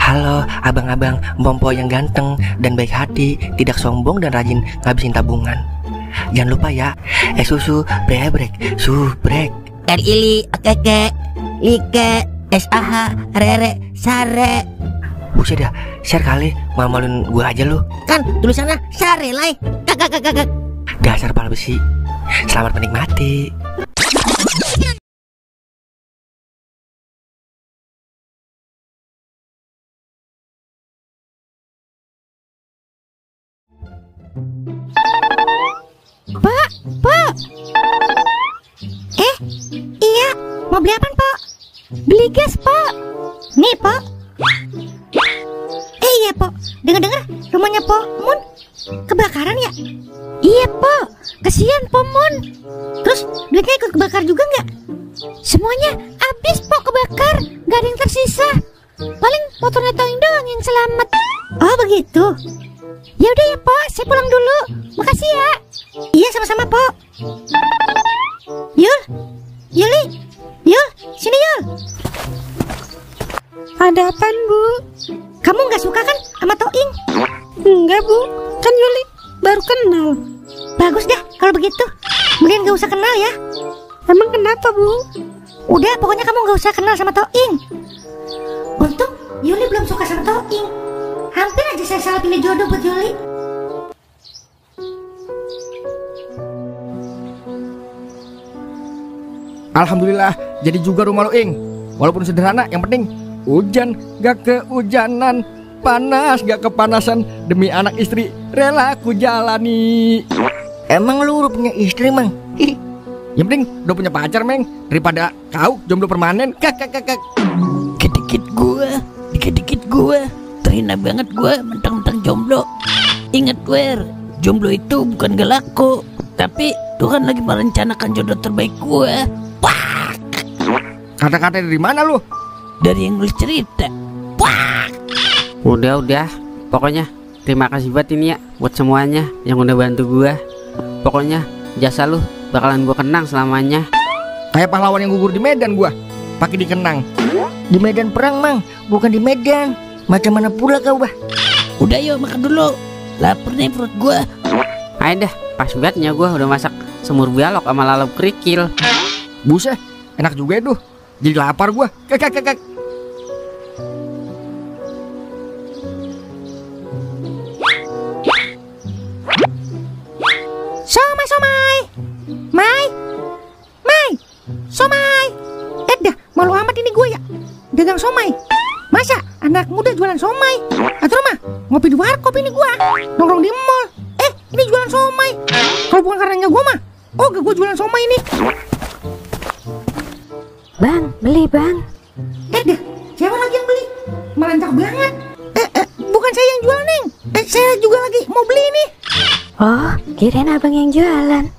Halo abang-abang Mpompo yang ganteng dan baik hati, tidak sombong dan rajin ngabisin tabungan. Jangan lupa ya, susu brebrek, subrek. Ili, okeke, like, SAH, rere, sare. Buset dah, share kali, malu-maluin gue aja lu. Kan tulisannya sare lai. Kakak. Dasar pala besi. Selamat menikmati. Pak. Iya, mau beli apaan, Pak? Beli gas, Pak. Nih, Pak. Iya, Pak. Dengar-dengar rumahnya Pak Mun kebakaran ya? Iya, Pak. Kasihan Pak Mun. Terus duitnya ikut kebakar juga nggak? Semuanya habis, Pak, kebakar. Nggak ada yang tersisa. Paling motornya Toing doang yang selamat. Oh, begitu. Ya udah ya, Pak. Saya pulang dulu. Makasih ya. Iya, sama-sama, Pak. Yuli, sini Yul. Ada apaan, Bu? Kamu nggak suka kan sama Toing? Enggak, Bu. Kan Yuli baru kenal. Bagus dah kalau begitu. Mending nggak usah kenal ya. Emang kenapa, Bu? Udah, pokoknya kamu nggak usah kenal sama Toing. Untung Yuli belum suka sama Toing. Hampir aja saya salah pilih jodoh buat Yuli. Alhamdulillah jadi juga rumah lo, Ing. Walaupun sederhana, yang penting hujan gak kehujanan, panas gak kepanasan. Demi anak istri rela aku jalani. Emang lu udah punya istri, Mang? Yang penting udah punya pacar, Meng. Daripada kau jomblo permanen. Kak. Dikit-dikit gue terhina banget gue mentang-mentang jomblo. Ingat gue, jomblo itu bukan gak laku, tapi Tuhan lagi merencanakan jodoh terbaik gue. Wah. Kata-kata dari mana lu? Dari yang nulis cerita. Wah. Udah, pokoknya terima kasih buat ini ya, buat semuanya yang udah bantu gua. Pokoknya jasa lu bakalan gua kenang selamanya. Kayak pahlawan yang gugur di medan gua, pakai dikenang. Di medan perang, Mang, bukan di medan. Macam mana pula kau, Bah? Udah yuk makan dulu, lapar nih perut gua. Ayo dah, pas bangetnya gua udah masak semur balok sama lalap kerikil. Buset, enak juga itu. Jadi lapar gua. Kak. Somai. Dah, malu amat ini gue ya. Dagang somai. Masa anak muda jualan somai? Atau mah ngopi di warkop ini gue. Nongkrong di mall. Ini jualan somai. Kalau bukan karenanya gue mah, gak gue jualan somai ini. Bang, beli bang. Dah, siapa lagi yang beli? Merancak banget. Bukan saya yang jual, Neng. Saya juga lagi mau beli ini. Oh, kirain abang yang jualan.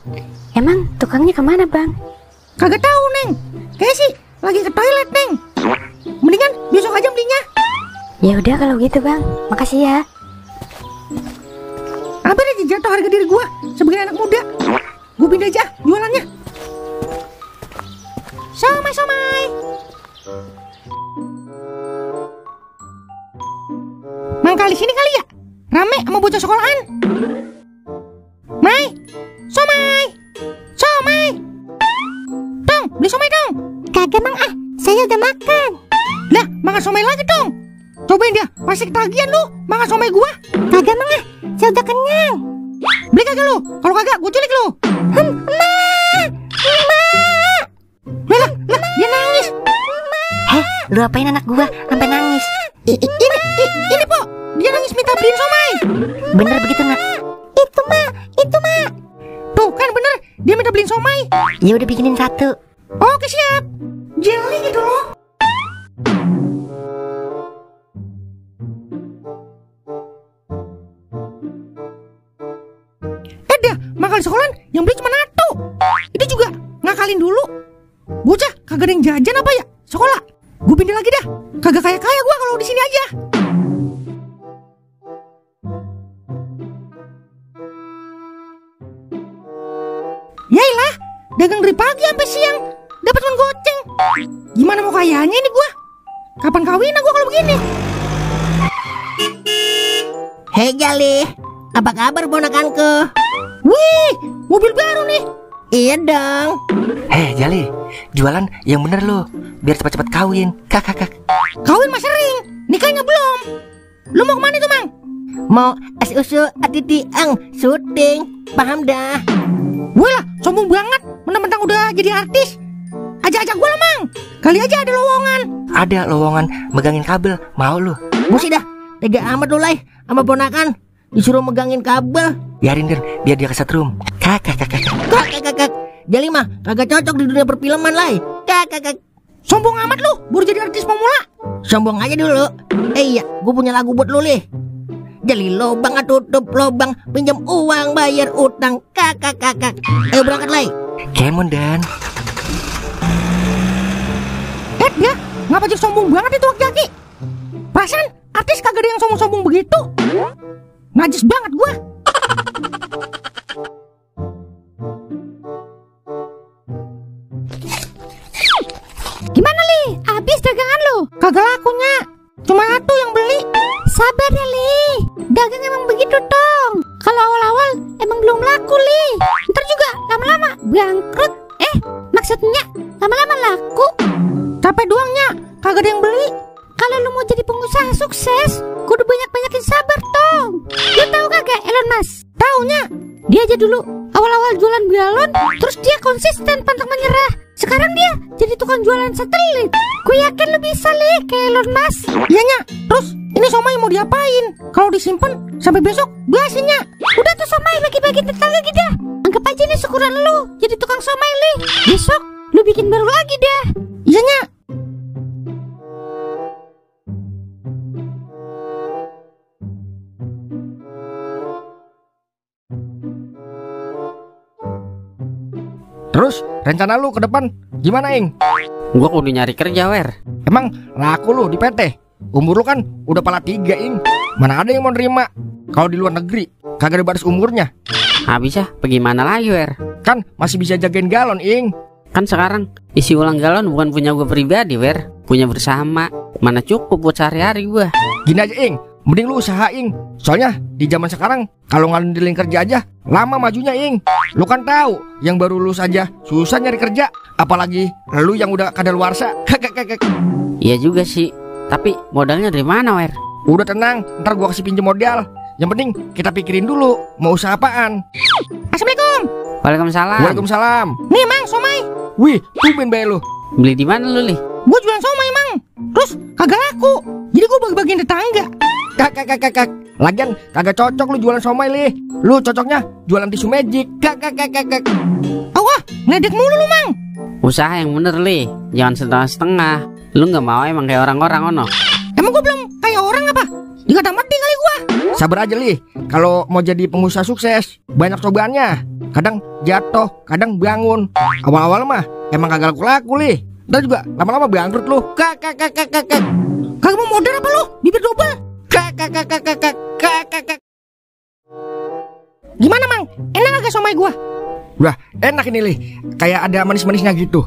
Emang tukangnya kemana, Bang? Kagak tahu, Neng. Kayaknya sih lagi ke toilet, Neng. Mendingan besok aja belinya. Ya udah kalau gitu, Bang. Makasih ya. Hampir aja jatuh harga diri gua sebagai anak muda. Gua pindah aja jualannya. Somai. Mangkali sini kali ya. Rame sama bocah sekolahan. Somai. Dong, beli somai dong. Kagak, Mang. Saya udah makan. Lah, makan somai lagi dong. Cobain dia, pasti ketagihan lu makan somai gua. Kagak, Mang. Saya udah kenyang. Beli kagak lu? Kalau kagak, gua culik lu. Lah, dia nangis. Lu apain anak gua sampai nangis? Ini, Po. Dia nangis minta beliin somai. Bener begitu, Nak? Itu, Mak. Tuh, kan bener. Dia minta beliin somai. Ya udah bikinin satu. Oke, siap. Jelly gitu loh. Dah, makan di sekolahan yang beli cuma satu. Itu juga ngakalin dulu. Bocah, kagak ada yang jajan apa ya? Sekolah. Gue pindah lagi dah. Kagak kaya-kaya gue kalau di sini aja. Yailah, dagang dari pagi sampai siang, dapat uang goceng. Gimana mau kayanya ini gua? Kapan kawin gua kalau begini? Hei Jali, apa kabar ponakanku? Wih, mobil baru nih. Iya dong. Hei Jali, jualan yang bener lo, biar cepat-cepat kawin. Kak. Kawin mah sering, nikahnya belum. Lu mau kemana tuh, Mang? Mau es usu atiti ang syuting, paham dah. Wih lah, sombong banget. Mentang-mentang udah jadi artis. Ajak-ajak gue lah, Mang. Kali aja ada lowongan. Ada lowongan megangin kabel, mau lu? Busi dah, tega amat lu Lai, sama ponakan disuruh megangin kabel. Biarin Den, biar dia kesetrum. Kak. Kak. Jali mah kagak cocok di dunia perfilman Lai. Kak. Sombong amat lu, baru jadi artis pemula. Sombong aja dulu. Iya, gue punya lagu buat lu Lih. Jali lobang tutup lobang, pinjam uang bayar utang. Kak. Ayo berangkat Lai. Kemon Dan. Ya, ngapa jadi sombong banget itu Aki? Perasaan artis kagak ada yang sombong-sombong begitu. Najis banget gua. Gimana Li? Habis dagangan lu? Kagak lakunya. Cuma satu yang beli. Sabar ya Li. Dagang emang begitu dong. Kalau awal-awal emang belum laku Li. Ntar juga lama-lama bangkrut. Maksudnya lama-lama laku. Capek doangnya, kagak ada yang beli. Kalau lu mau jadi pengusaha sukses, kudu banyak-banyakin sabar dong. Lu tahu kagak Elon Musk? Taunya. Dia aja dulu awal-awal jualan galon, terus dia konsisten pantang menyerah. Sekarang dia jadi tukang jualan satelit. Gue yakin lu bisa Li kayak Elon Musk. Iya Nya. Terus ini somai mau diapain? Kalau disimpan sampai besok basinya. Udah tuh somai bagi-bagi tetangga kita. Anggap aja nih syukuran lu jadi tukang somai Li. Besok lu bikin baru lagi dah. Iya Nya. Terus rencana lu ke depan gimana Ing? Gua kudu nyari kerja Wer. Emang laku lu di PT? Umur lu kan udah pala 3 Ing. Mana ada yang mau nerima? Kalau di luar negeri kagak ada batas umurnya. Habis ya, bagaimana lagi Wer? Kan masih bisa jagain galon Ing. Kan sekarang isi ulang galon bukan punya gue pribadi Wer, punya bersama. Mana cukup buat sehari-hari gue. Gini aja Ing, mending lu usaha Ing. Soalnya di zaman sekarang kalau ngandelin kerja aja lama majunya Ing. Lu kan tahu yang baru lulus aja susah nyari kerja, apalagi lu yang udah kadaluarsa. Iya juga sih, tapi modalnya dari mana Wer? Udah tenang, ntar gua kasih pinjem modal. Yang penting kita pikirin dulu mau usaha apaan. Assalamualaikum. Waalaikumsalam. Waalaikumsalam. Nih Mang, somai. Wih, tumben bae lu. Beli di mana lu Li? Gue jualan somai Mang. Terus kagak laku. Jadi gue bagi-bagiin tetangga. Kak. Lagian kagak cocok lu jualan somai Li. Lu cocoknya jualan tisu magic. Kak. Awah, ngeledek mulu lu Mang. Usaha yang bener Li, jangan setengah-setengah. Lu nggak mau emang kayak orang-orang ono? Emang gue belum kayak orang apa? Dikata mati kali gue. Sabar aja Li. Kalau mau jadi pengusaha sukses banyak cobaannya. Kadang jatuh, kadang bangun. Awal-awal mah emang kagak laku-laku Li. Ntar juga lama-lama bangkrut lu. Kak. Kagak mau modal apa lu? Bibir double. Kak. Gimana Mang? Enak agak somai gua? Wah, enak ini Li. Kayak ada manis-manisnya gitu.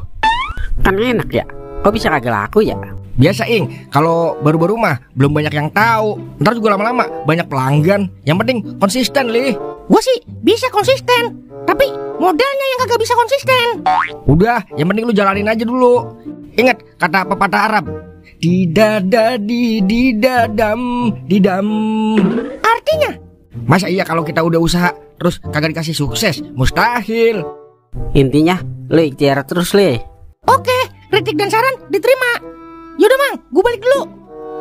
Kan enak ya. Kok bisa kagak laku ya? Biasa Ing, kalau baru-baru mah belum banyak yang tahu. Ntar juga lama-lama banyak pelanggan. Yang penting konsisten Li. Gua sih bisa konsisten, tapi modalnya yang kagak bisa konsisten. Udah, yang penting lu jalanin aja dulu. Ingat kata pepatah Arab, didam. Artinya? Masa iya kalau kita udah usaha terus kagak dikasih sukses? Mustahil. Intinya lu ikhtiar terus Li. Oke, kritik dan saran diterima. Yaudah Mang, gue balik dulu.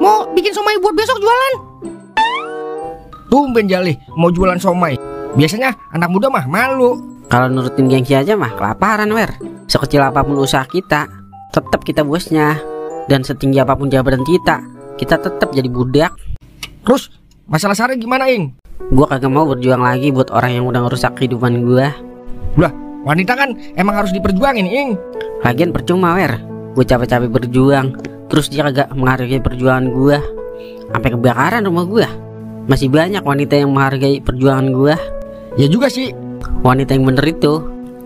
Mau bikin somai buat besok jualan. Tumben Jali mau jualan somai. Biasanya anak muda mah malu. Kalau nurutin gengsi aja mah kelaparan Wer. Sekecil apapun usaha kita, tetap kita bosnya. Dan setinggi apapun jabatan kita tetap jadi budak. Terus masalah Sari gimana Ing? Gua kagak mau berjuang lagi buat orang yang udah ngerusak kehidupan gua. Lah, wanita kan emang harus diperjuangin Ing. Lagian percuma Wer, gue capek-capek berjuang, terus dia kagak menghargai perjuangan gua. Sampai kebakaran rumah gua. Masih banyak wanita yang menghargai perjuangan gua. Ya juga sih. Wanita yang bener itu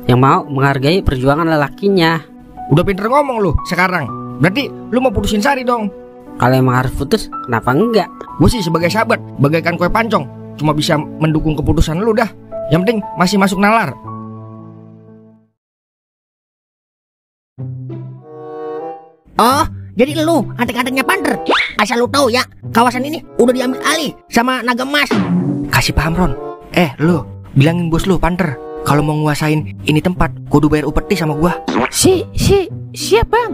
yang mau menghargai perjuangan lelakinya. Udah pinter ngomong lu sekarang. Berarti lu mau putusin Sari dong. Kalau emang harus putus, kenapa enggak? Gue sih sebagai sahabat bagaikan kue pancong. cuma bisa mendukung keputusan lu dah. Yang penting masih masuk nalar. Oh, jadi lu antek-anteknya Panther. Asal lu tahu ya, kawasan ini udah diambil alih sama naga emas. Kasih paham Ron. Lu bilangin bos lu Panther, kalau mau nguasain ini tempat kudu bayar upeti sama gua. Siap bang.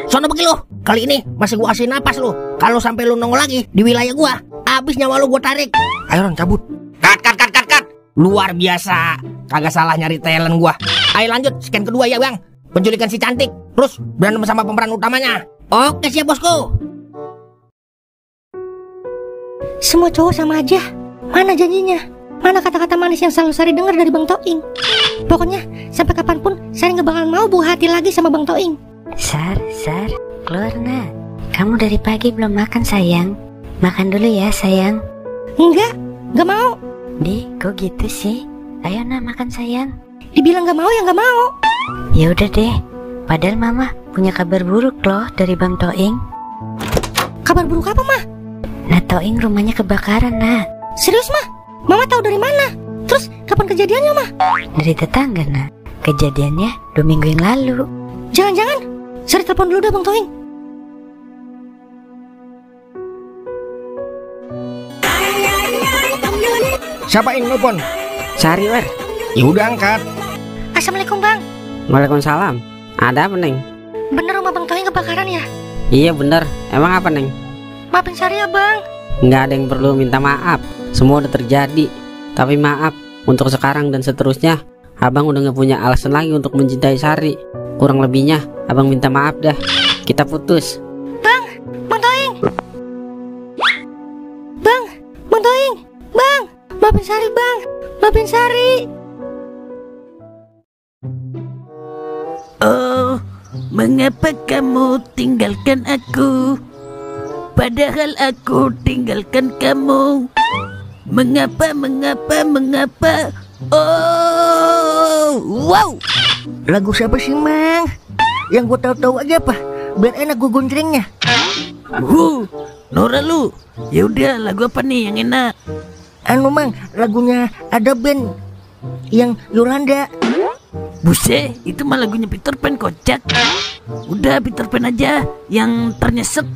Sono pergi lu. Kali ini masih gua kasih napas lu. Kalau sampai lu nongol lagi di wilayah gua, abis nyawa lu gua tarik. Ayo Ron, cabut. Cut. Luar biasa. Kagak salah nyari talent gua. Ayo lanjut, scan kedua ya bang. Penculikan si cantik, terus berantem sama pemeran utamanya. Oke siap bosku. Semua cowok sama aja. Mana janjinya? Mana kata-kata manis yang selalu Sari dengar dari Bang Toing? Pokoknya sampai kapanpun Sari gak bakal mau buah hati lagi sama Bang Toing. Sar, keluar nak. Kamu dari pagi belum makan sayang. Makan dulu ya sayang. Enggak, gak mau. Di, kok gitu sih? Ayo nak makan sayang. Dibilang gak mau ya gak mau. Ya udah deh. Padahal mama punya kabar buruk loh dari Bang Toing. Kabar buruk apa mah? Nah Toing rumahnya kebakaran nak. Serius mah? Mama tahu dari mana? Terus kapan kejadiannya mah? Dari tetangga nak. Kejadiannya 2 minggu yang lalu. Jangan-jangan Sari telepon dulu dah Bang Toing. Siapa yang nelpon? Sari wer. Ya udah angkat. Assalamualaikum Bang. Waalaikumsalam. Ada apa Neng? Bener rumah Bang Toing kebakaran ya? Iya bener. Emang apa Neng? Maafin Sari ya Bang. Nggak ada yang perlu minta maaf. Semua udah terjadi. Tapi maaf, untuk sekarang dan seterusnya Abang udah gak punya alasan lagi untuk mencintai Sari. Kurang lebihnya Abang minta maaf dah. Kita putus. Bang Toing. Bang Toing. Bang, maafin Sari Bang. Maafin Sari. Oh, mengapa kamu tinggalkan aku? Padahal aku tinggalkan kamu. Mengapa? Oh, wow. Lagu siapa sih Mang? Yang gue tahu-tahu aja apa? Biar enak gue gonjrengnya. Nora lu. Ya udah, lagu apa nih yang enak? Anu Mang, lagunya ada band yang Yolanda. Buset, itu mah lagunya Peter Pan kocak. Udah Peter Pan aja yang ternyesek.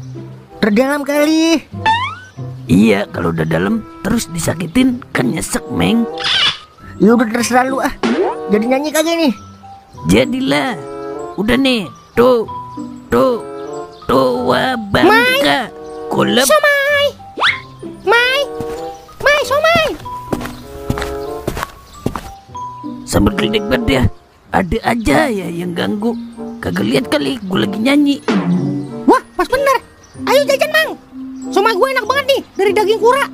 Terdalam kali. Iya, kalau udah dalam terus disakitin kan nyesek Meng. Ya udah terserah lu ah. Jadi nyanyi kagak nih? Jadilah. Udah nih. Tuh Bangka Kolab. Somai. Somai. Sambil geledek banget ya. Ada aja ya yang ganggu. Kagak lihat kali gue lagi nyanyi. Wah, pas bener. Ayo jajan Mang. Somai gue enak banget nih, dari daging kura.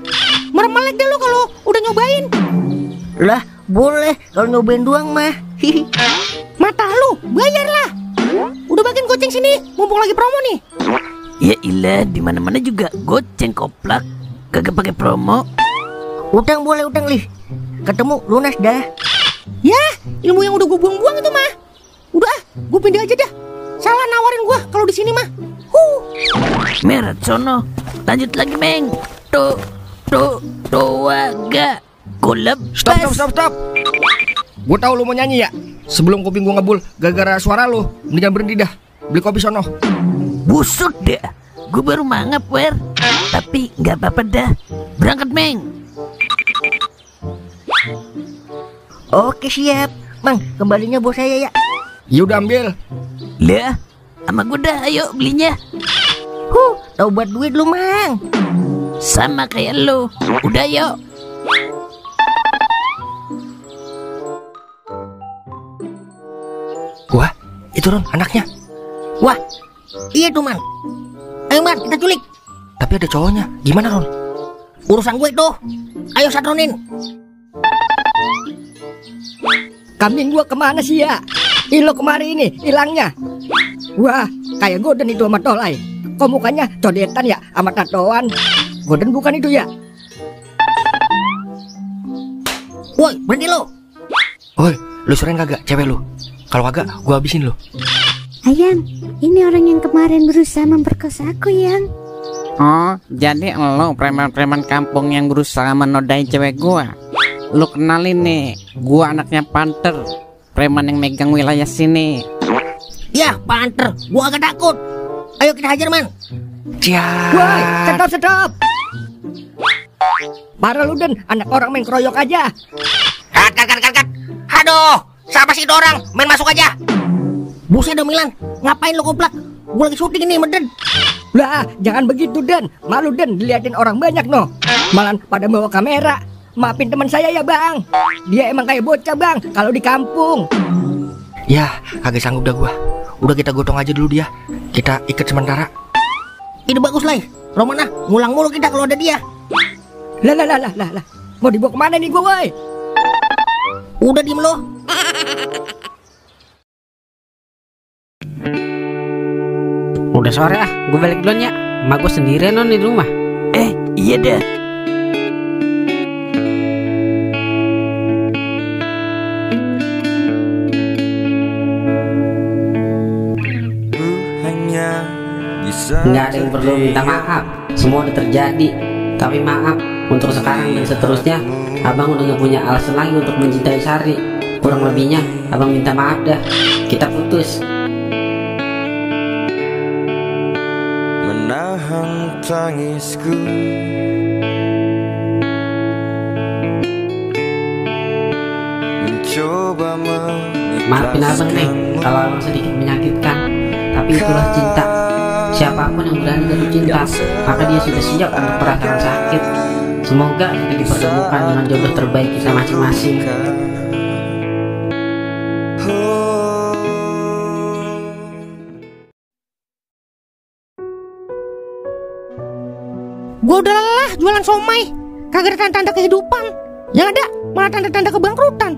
Merem-melek deh lu kalau udah nyobain. Lah, boleh kalau nyobain doang mah. Mata lu, bayar lah. Udah bagian goceng sini, mumpung lagi promo nih. Ya ilah, di mana-mana juga goceng koplak. Kagak pakai promo. Utang boleh utang lih. Ketemu lunas dah. Ya, ilmu yang udah gue buang-buang itu mah. Udah, gue pindah aja dah. Salah nawarin gue kalau di sini mah. Merah sono. Lanjut lagi Meng. Waga Kolab. Stop. Gue tahu lu mau nyanyi ya. Sebelum kuping gue ngebul gara-gara suara lu, mendingan berhenti dah. Beli kopi sono. Busuk dah. Gue baru mangap wer. Tapi nggak apa-apa dah. Berangkat Meng. Oke siap. Mang, kembalinya bos saya ya. Ya udah ambil. Lah, sama gue dah. Ayo belinya. Tahu buat duit lu Mang. Sama kayak lu. Udah yuk. Wah, itu Ron anaknya. Wah, iya tuh Man. Ayo Man, kita culik. Tapi ada cowoknya. Gimana Ron? Urusan gue tuh. Ayo satronin. Kambing gua kemana sih ya? Ilo kemari ini hilangnya. Wah, kayak Goden itu sama Tolai. Kok mukanya codetan ya sama tatoan? Goden bukan itu ya? Woi, berhenti lo. Woi, lu sering kagak cewek lu? Kalau kagak, gua habisin lu. Ayang, ini orang yang kemarin berusaha memperkosa aku, Yang. Oh, jadi lo preman-preman kampung yang berusaha menodai cewek gua. Lu kenalin nih, gua anaknya Panther, preman yang megang wilayah sini. Ya, Panther, gua agak takut. Ayo kita hajar, man. Woi, stop. Parah lu, Den, anak orang main keroyok aja. Kat. Aduh, siapa sih itu orang? Main masuk aja. Buset dah Milan, ngapain lu koplak? Gua lagi syuting ini, meden. Lah, jangan begitu, Den. Malu, Den, diliatin orang banyak, no. Malah pada bawa kamera. Maafin teman saya ya, Bang. Dia emang kayak bocah, Bang, kalau di kampung. Ya, kagak sanggup dah gua. Udah kita gotong aja dulu dia. Kita ikat sementara. Ide bagus, Lai. Romana, ngulang mulu kita kalau ada dia. Lah. Mau dibawa kemana nih gua, woi? Udah diem lo. Udah sore ah, gue balik duluan ya. Emak gue sendirian non di rumah. Iya dah. Nggak ada yang perlu minta maaf. Semua udah terjadi. Tapi maaf, untuk sekarang dan seterusnya abang udah gak punya alasan lagi untuk mencintai Sari. Kurang lebihnya abang minta maaf dah. Kita putus. Menahan tangisku, mencoba maafin abang nih kalau abang sedikit menyakitkan. Tapi itulah cinta. Siapapun yang berani jatuh cinta, maka dia sudah siap untuk merasakan sakit. Semoga kita dipertemukan dengan jodoh terbaik kita masing-masing. Gua udah lelah jualan somai, kagak ada tanda-tanda kehidupan. Yang ada malah tanda-tanda kebangkrutan.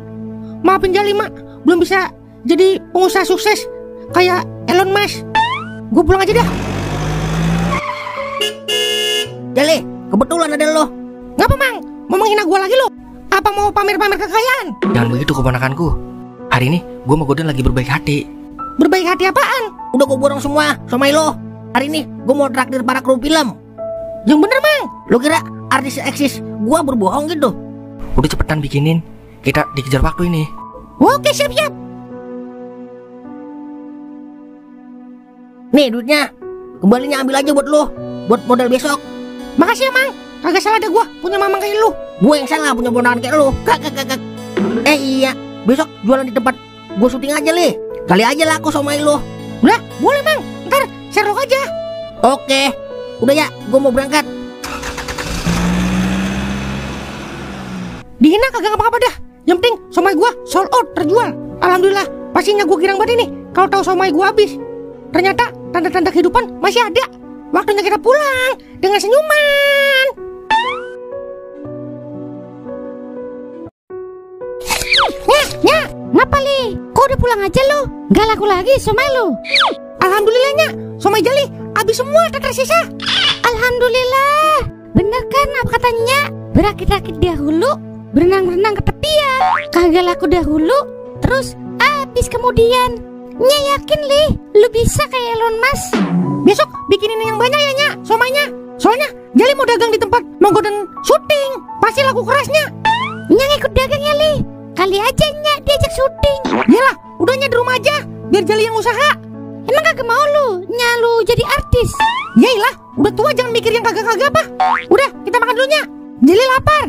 Maafin Jali, Mak, belum bisa jadi pengusaha sukses kayak Elon Musk. Gue pulang aja dah. Jali, kebetulan ada lo. Ngapa, Mang? Mau menghina gue lagi lo? Apa mau pamer-pamer kekayaan? Jangan begitu keponakanku. Hari ini gue sama Goden lagi berbaik hati. Berbaik hati apaan? Udah gue borong semua somai lo. Hari ini gue mau traktir para kru film. Yang bener, Mang. Lo kira artis eksis gue berbohong gitu? Udah cepetan bikinin. Kita dikejar waktu ini. Oke, siap-siap. Nih duitnya, kembalinya ambil aja buat lo, buat modal besok. Makasih ya, Mang. Kagak salah ada gue punya mamang kayak lu. Gue yang salah punya ponakan kayak lo. Kagak. Iya, besok jualan di tempat gue syuting aja Le. Kali aja laku somai lo. Udah, boleh, Mang. Ntar share lo aja. Oke, udah ya, gue mau berangkat. Dihina kagak apa-apa dah. Yang penting somai gue sold out, terjual. Alhamdulillah, pastinya gue girang banget ini kalau tahu somai gue habis. Ternyata tanda-tanda kehidupan masih ada. Waktunya kita pulang dengan senyuman. Nya, ngapa Li? Kok udah pulang aja lo? Gak laku lagi somai lo? Alhamdulillah, Nya, somai Jali habis semua tak tersisa. Alhamdulillah. Bener kan apa katanya? Berakit-rakit dahulu, berenang-renang ke tepian. Kagak laku dahulu, terus habis kemudian. Nya yakin Li, lu bisa kayak Elon Musk. Besok bikinin yang banyak ya, Nya, somainya. Soalnya Jali mau dagang di tempat mau Goden syuting. Pasti laku kerasnya. Nya ikut dagang ya Li. Kali aja Nya diajak syuting. Yalah, udah Nya di rumah aja, biar Jali yang usaha. Emang kagak mau lu, Nya lu jadi artis? Yailah, udah tua jangan mikir yang kagak-kagak apa. Udah, kita makan dulu Nya. Jali lapar.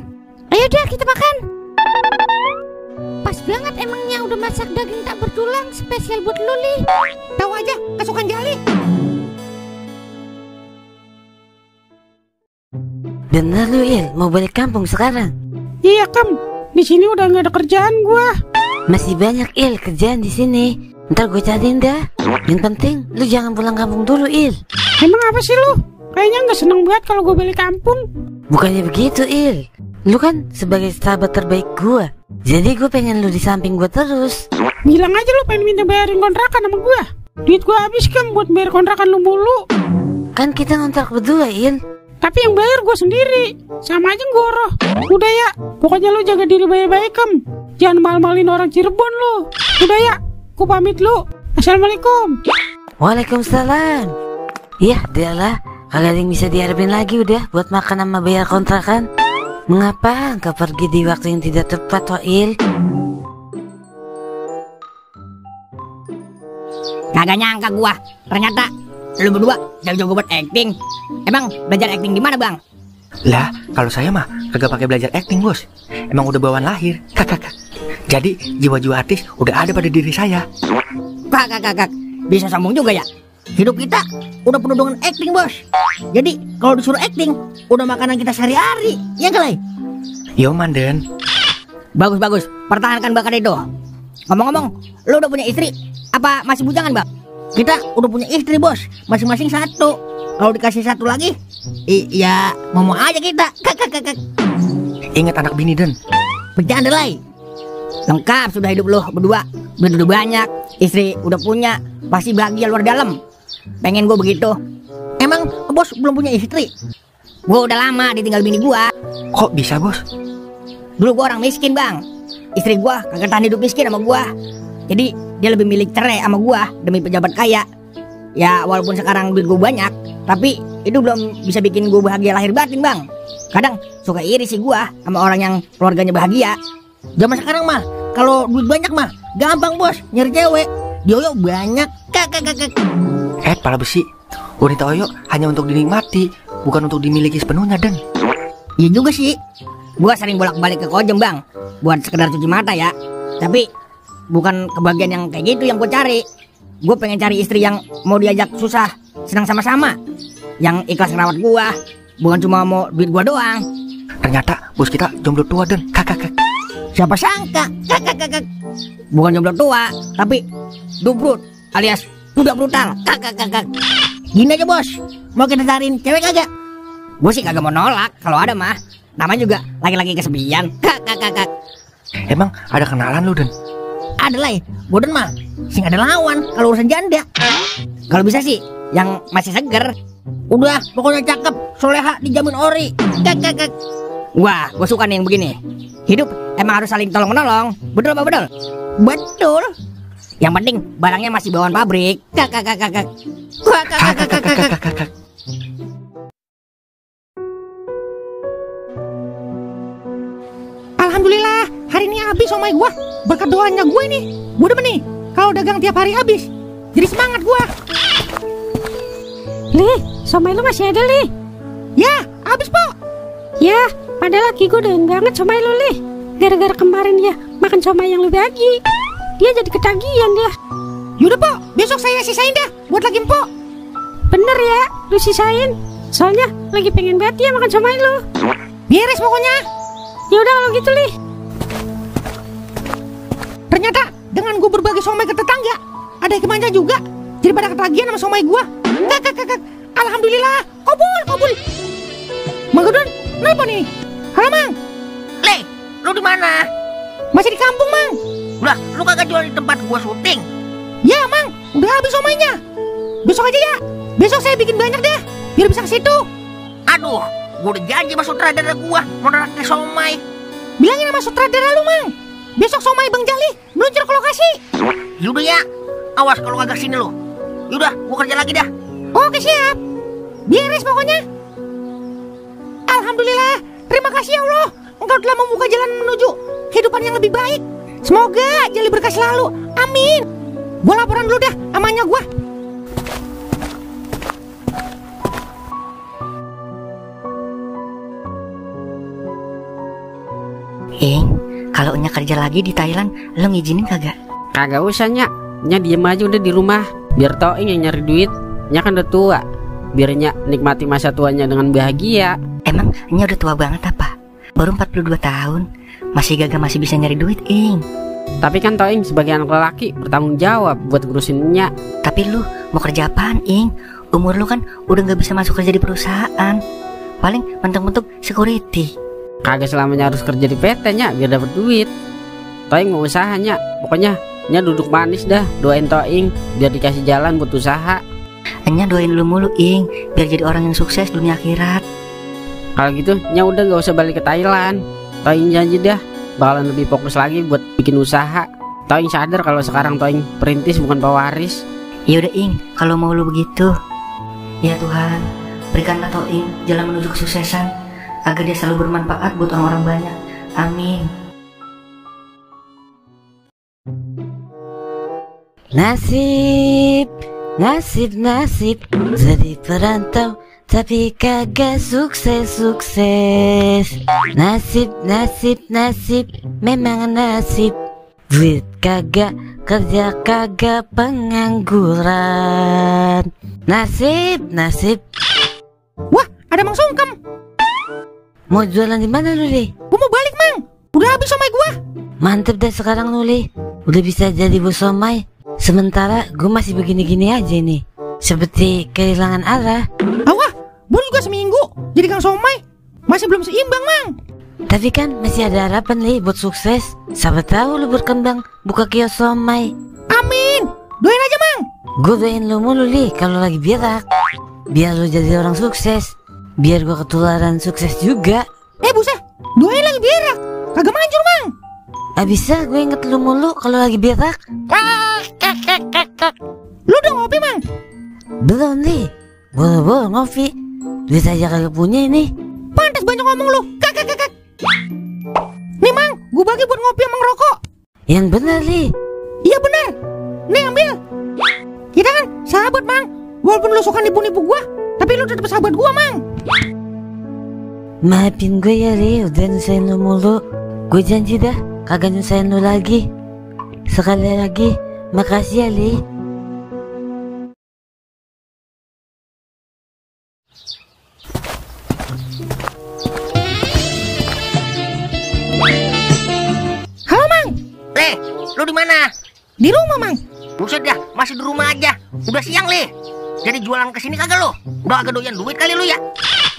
Ayo dah kita makan. Pas banget emangnya udah masak daging tak bertulang spesial buat lu Li. Tahu aja kesukaan Jali. Bener lu Il, mau balik kampung sekarang? Iya Kam, di sini udah nggak ada kerjaan gua. Masih banyak Il kerjaan di sini. Ntar gue cariin dah. Yang penting lu jangan pulang kampung dulu Il. Emang apa sih lu? Kayaknya nggak seneng banget kalau gue balik kampung. Bukannya begitu Il. Lu kan sebagai sahabat terbaik gua. Jadi gue pengen lu di samping gua terus. Bilang aja lu pengen minta bayarin kontrakan sama gua. Duit gua habis kan buat bayar kontrakan lu mulu. Kan kita ngontrak berdua Il. Tapi yang bayar gue sendiri. Sama aja ngoroh. Udah ya, pokoknya lu jaga diri baik-baik Kem. Jangan mal-malin orang Cirebon lu. Udah ya, ku pamit lu. Assalamualaikum. Waalaikumsalam. Iya, dialah kagak ada yang bisa diharapin lagi udah buat makan sama bayar kontrakan. Mengapa engkau pergi di waktu yang tidak tepat, Toil? Kagak nyangka gua, ternyata lu berdua jago-jago buat acting. Emang belajar acting di mana, Bang? Lah, kalau saya mah kagak pakai belajar acting, Bos. Emang udah bawaan lahir. Kakak. Jadi jiwa-jiwa artis udah ada pada diri saya. Kakak. Bisa sambung juga ya? Hidup kita udah penuh dengan acting, Bos. Jadi kalau disuruh acting, udah makanan kita sehari-hari. Ya kali? Yo, Manden. Bagus. Pertahankan bakat itu. Ngomong-ngomong, lu udah punya istri? Apa masih bujangan, Bang? Kita udah punya istri, Bos. Masing-masing satu. Kalau dikasih satu lagi, iya mau aja kita. Kakak. Ingat anak bini, Den. Bercanda lay. Lengkap sudah hidup lu berdua. Duit udah banyak, istri udah punya, pasti bahagia luar dalam. Pengen gue begitu. Emang Bos belum punya istri? Gue udah lama ditinggal bini gue. Kok bisa, Bos? Dulu gue orang miskin, Bang. Istri gue kagak tahan hidup miskin sama gue. Jadi dia lebih milih cerai sama gue demi pejabat kaya. Ya walaupun sekarang duit gue banyak, tapi itu belum bisa bikin gue bahagia lahir batin, Bang. Kadang suka iri sih gue sama orang yang keluarganya bahagia. Zaman sekarang mah kalau duit banyak mah gampang, Bos, nyari cewek. Dioyo banyak. Kakak. Pala besi. Wanita Oyo hanya untuk dinikmati, bukan untuk dimiliki sepenuhnya, Den. Iya juga sih. Gua sering bolak-balik ke Kojem, Bang, buat sekedar cuci mata ya. Tapi bukan kebahagiaan yang kayak gitu yang gue cari. Gue pengen cari istri yang mau diajak susah, senang sama-sama, yang ikhlas ngerawat gua, bukan cuma mau duit gua doang. Ternyata bos kita jomblo tua, Den. Kakak. Siapa sangka? Kakak. Bukan jomblo tua, tapi dubrut alias udah brutal. Kakak. Gini aja, Bos, mau kita cariin cewek kagak? Gue sih kagak mau nolak kalau ada mah. Namanya juga laki-laki kesepian. Kakak. Emang ada kenalan lu, Den? Ada lah, Boden mah sing ada lawan kalau urusan janda. Kalau bisa sih yang masih seger. Udah pokoknya cakep, soleha, dijamin ori. Kakak. Wah, gue suka nih yang begini. Hidup emang harus saling tolong menolong. Betul apa betul? Betul. Yang penting barangnya masih bawaan pabrik. Kakak. Alhamdulillah, hari ini habis somai gua. Berkat doanya gue nih. Gue demen nih kalau dagang tiap hari habis. Jadi semangat gua. Lih, somai lu masih ada, Lih? Ya, habis, Po. Ya, padahal laki gue doyan banget somai lu, Lih. Gara-gara kemarin ya makan somai yang lu bagi, dia jadi ketagihan dia. Yaudah, Po, besok saya sisain dah buat lagi Po. Bener ya, lu sisain. Soalnya lagi pengen banget dia makan somai lu. Beres pokoknya. Yaudah kalau gitu, Lih. Ternyata dengan gue berbagi somai ke tetangga, ada yang manja juga. Jadi pada ketagihan sama somai gue. Kakak. Alhamdulillah, kabul. Mang Godon, kenapa nih? Halo, Mang. Le, lu di mana? Masih di kampung, Mang. Udah, lu kagak jual di tempat gua syuting? Ya, Mang, udah habis somainya. Besok aja ya. Besok saya bikin banyak deh, biar bisa ke situ. Aduh, gua udah janji sama sutradara gua mau neraktir somai. Bilangin sama sutradara lu, Mang. Besok somai Bang Jali meluncur ke lokasi. Yaudah ya, awas kalau kagak sini lu. Yaudah, gua kerja lagi dah. Oke, siap. Beres pokoknya. Alhamdulillah, terima kasih ya Allah. Engkau telah membuka jalan menuju kehidupan yang lebih baik. Semoga Jali berkah selalu. Amin. Gua laporan dulu dah amanya gua. Kalau Nya kerja lagi di Thailand, lo ngizinin kagak? Kagak usah, Nya diem aja udah di rumah. Biar Toing yang nyari duit. Nya kan udah tua, biar Nya nikmati masa tuanya dengan bahagia. Emang Nya udah tua banget apa? Baru 42 tahun, masih masih bisa nyari duit, Ing. Tapi kan Toing sebagai anak lelaki bertanggung jawab buat ngurusin Nya. Tapi lu mau kerja apaan, Ing? Umur lu kan udah gak bisa masuk kerja di perusahaan. Paling mentok-mentok security. Kagak selamanya harus kerja di PT, Nya, biar dapat duit. Toing mau usaha, Nya. Pokoknya Nya duduk manis dah, doain Toing biar dikasih jalan buat usaha. Nya doain lu mulu, Ing, biar jadi orang yang sukses dunia akhirat. Kalau gitu Nya udah gak usah balik ke Thailand. Toing janji dah bakalan lebih fokus lagi buat bikin usaha. Toing sadar kalau sekarang Toing perintis bukan pewaris. Yaudah, Ing, kalau mau lu begitu. Ya Tuhan, berikanlah Toim jalan menuju kesuksesan, agar dia selalu bermanfaat buat orang-orang banyak. Amin. Nasib, nasib, nasib, jadi perantau tapi kagak sukses. Nasib, nasib, nasib, memang nasib. Duit kagak, kerja kagak, pengangguran. Nasib, nasib. Wah, ada Mang Sungkem. Mau jualan di mana lu, Li? Gua mau balik, Mang. Udah habis somai gua. Mantep deh sekarang lu, Li. Udah bisa jadi bos somai. Sementara gue masih begini-gini aja nih, seperti kehilangan arah. Wah, baru juga seminggu jadi kang somai, masih belum seimbang, Mang. Tapi kan masih ada harapan, Li, buat sukses. Siapa tahu lu berkembang buka kios somai. Amin, doain aja, Mang. Gue doain lu mulu, Li, kalau lagi berak, biar lu jadi orang sukses, biar gue ketularan sukses juga. Buset, doain lagi berak, kagak manjur, Mang. Bisa gue inget lu mulu kalau lagi berak. Lu udah ngopi, Mang? Belum, Li. Boro-boro ngopi, duit aja kagak punya ini. Pantas banyak ngomong lu. Kak. Nih, Mang, gue bagi buat ngopi sama ngerokok. Yang bener, Li. Iya bener. Nih, ambil. Kita kan sahabat, Mang. Walaupun lu suka nipu-nipu gua, tapi lu tetap sahabat gua, Mang. Maafin gue ya, Li, udah nyusahin lu mulu. Gue janji dah kagak nyusahin lu lagi. Sekali lagi, makasih ya, Li. Halo, Mang. Lu di mana? Di rumah, Mang. Buset dah, masih di rumah aja. Udah siang, Le. Jadi jualan kesini kagak lo? Udah agak doyan duit kali lu ya?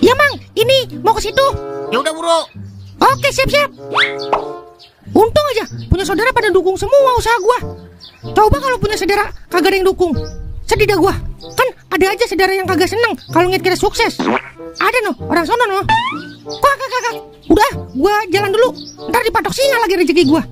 Iya, Mang. Ini mau ke situ. Ya udah, buru. Oke, siap-siap. Untung aja punya saudara pada dukung semua usaha gua. Coba kalau punya saudara kagak ada yang dukung, sedih dah gua. Kan ada aja saudara yang kagak seneng kalau ngeliat kita sukses. Ada no, orang sono no. Kakak. Udah, gua jalan dulu. Ntar dipatok singa lagi rezeki gua.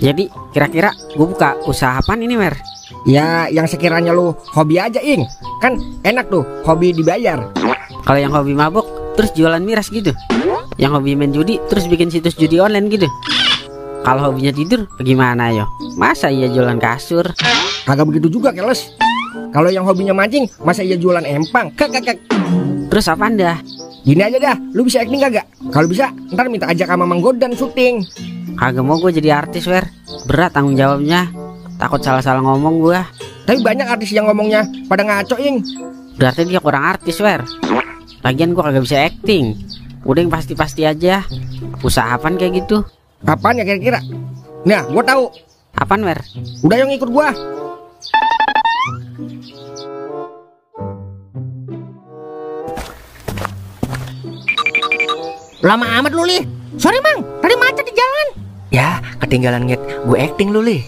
Jadi kira-kira gue buka usaha apaan ini, Mer? Ya yang sekiranya lu hobi aja, Ing. Kan enak tuh, hobi dibayar. Kalau yang hobi mabok terus jualan miras gitu, yang hobi main judi terus bikin situs judi online gitu. Kalau hobinya tidur gimana yo? Masa iya jualan kasur? Kagak begitu juga, Keles. Kalau yang hobinya mancing, masa iya jualan empang? Kak. Terus apaan dah? Gini aja dah, lu bisa acting kagak? Kalau bisa, ntar minta ajak sama Mang Godan syuting. Kagak mau gue jadi artis, Wer. Berat tanggung jawabnya. Takut salah-salah ngomong gue. Tapi banyak artis yang ngomongnya pada ngaco, Ing. Berarti dia kurang artis, Wer. Lagian gue kagak bisa acting. Udah yang pasti-pasti aja. Usaha apaan kayak gitu? Apaan ya kira-kira? Nah, gue tahu. Apaan, Wer? Udah yang ikut gua. Lama amat lu, Li. Sorry, Mang, tadi macet di jalan. Ya, ketinggalan ngit. Gue acting lu, Li.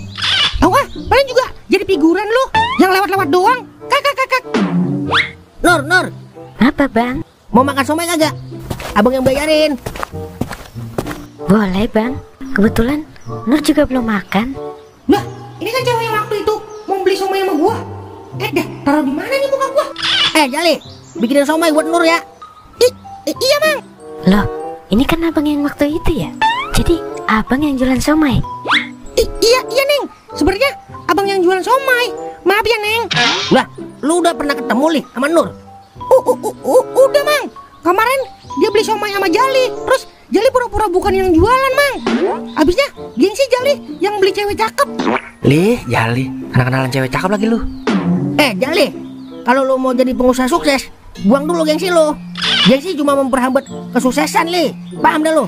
Paling juga jadi figuran lu yang lewat-lewat doang. Kak. Nur. Apa, Bang? Mau makan somai kagak? Abang yang bayarin. Boleh, Bang. Kebetulan Nur juga belum makan. Lah, ini kan cewek yang waktu itu mau beli somai sama gua. Dah, taruh di mana nih muka gua? Jali, bikinin somai buat Nur ya. Iya, Mang. Loh, ini kan abang yang waktu itu ya? Jadi, abang yang jualan somai? Iya, Neng. Sebenarnya abang yang jualan somai. Maaf ya, Neng. Lah, lu udah pernah ketemu Li sama Nur? Udah, Mang. Kemarin dia beli somai sama Jali. Terus Jali pura-pura bukan yang jualan, Mang. Abisnya gengsi Jali yang beli cewek cakep. Li, Jali, kenalan cewek cakep lagi lu. Jali, kalau lu mau jadi pengusaha sukses, buang dulu gengsi lu. Gengsi cuma memperhambat kesuksesan, Li. Paham dah lu?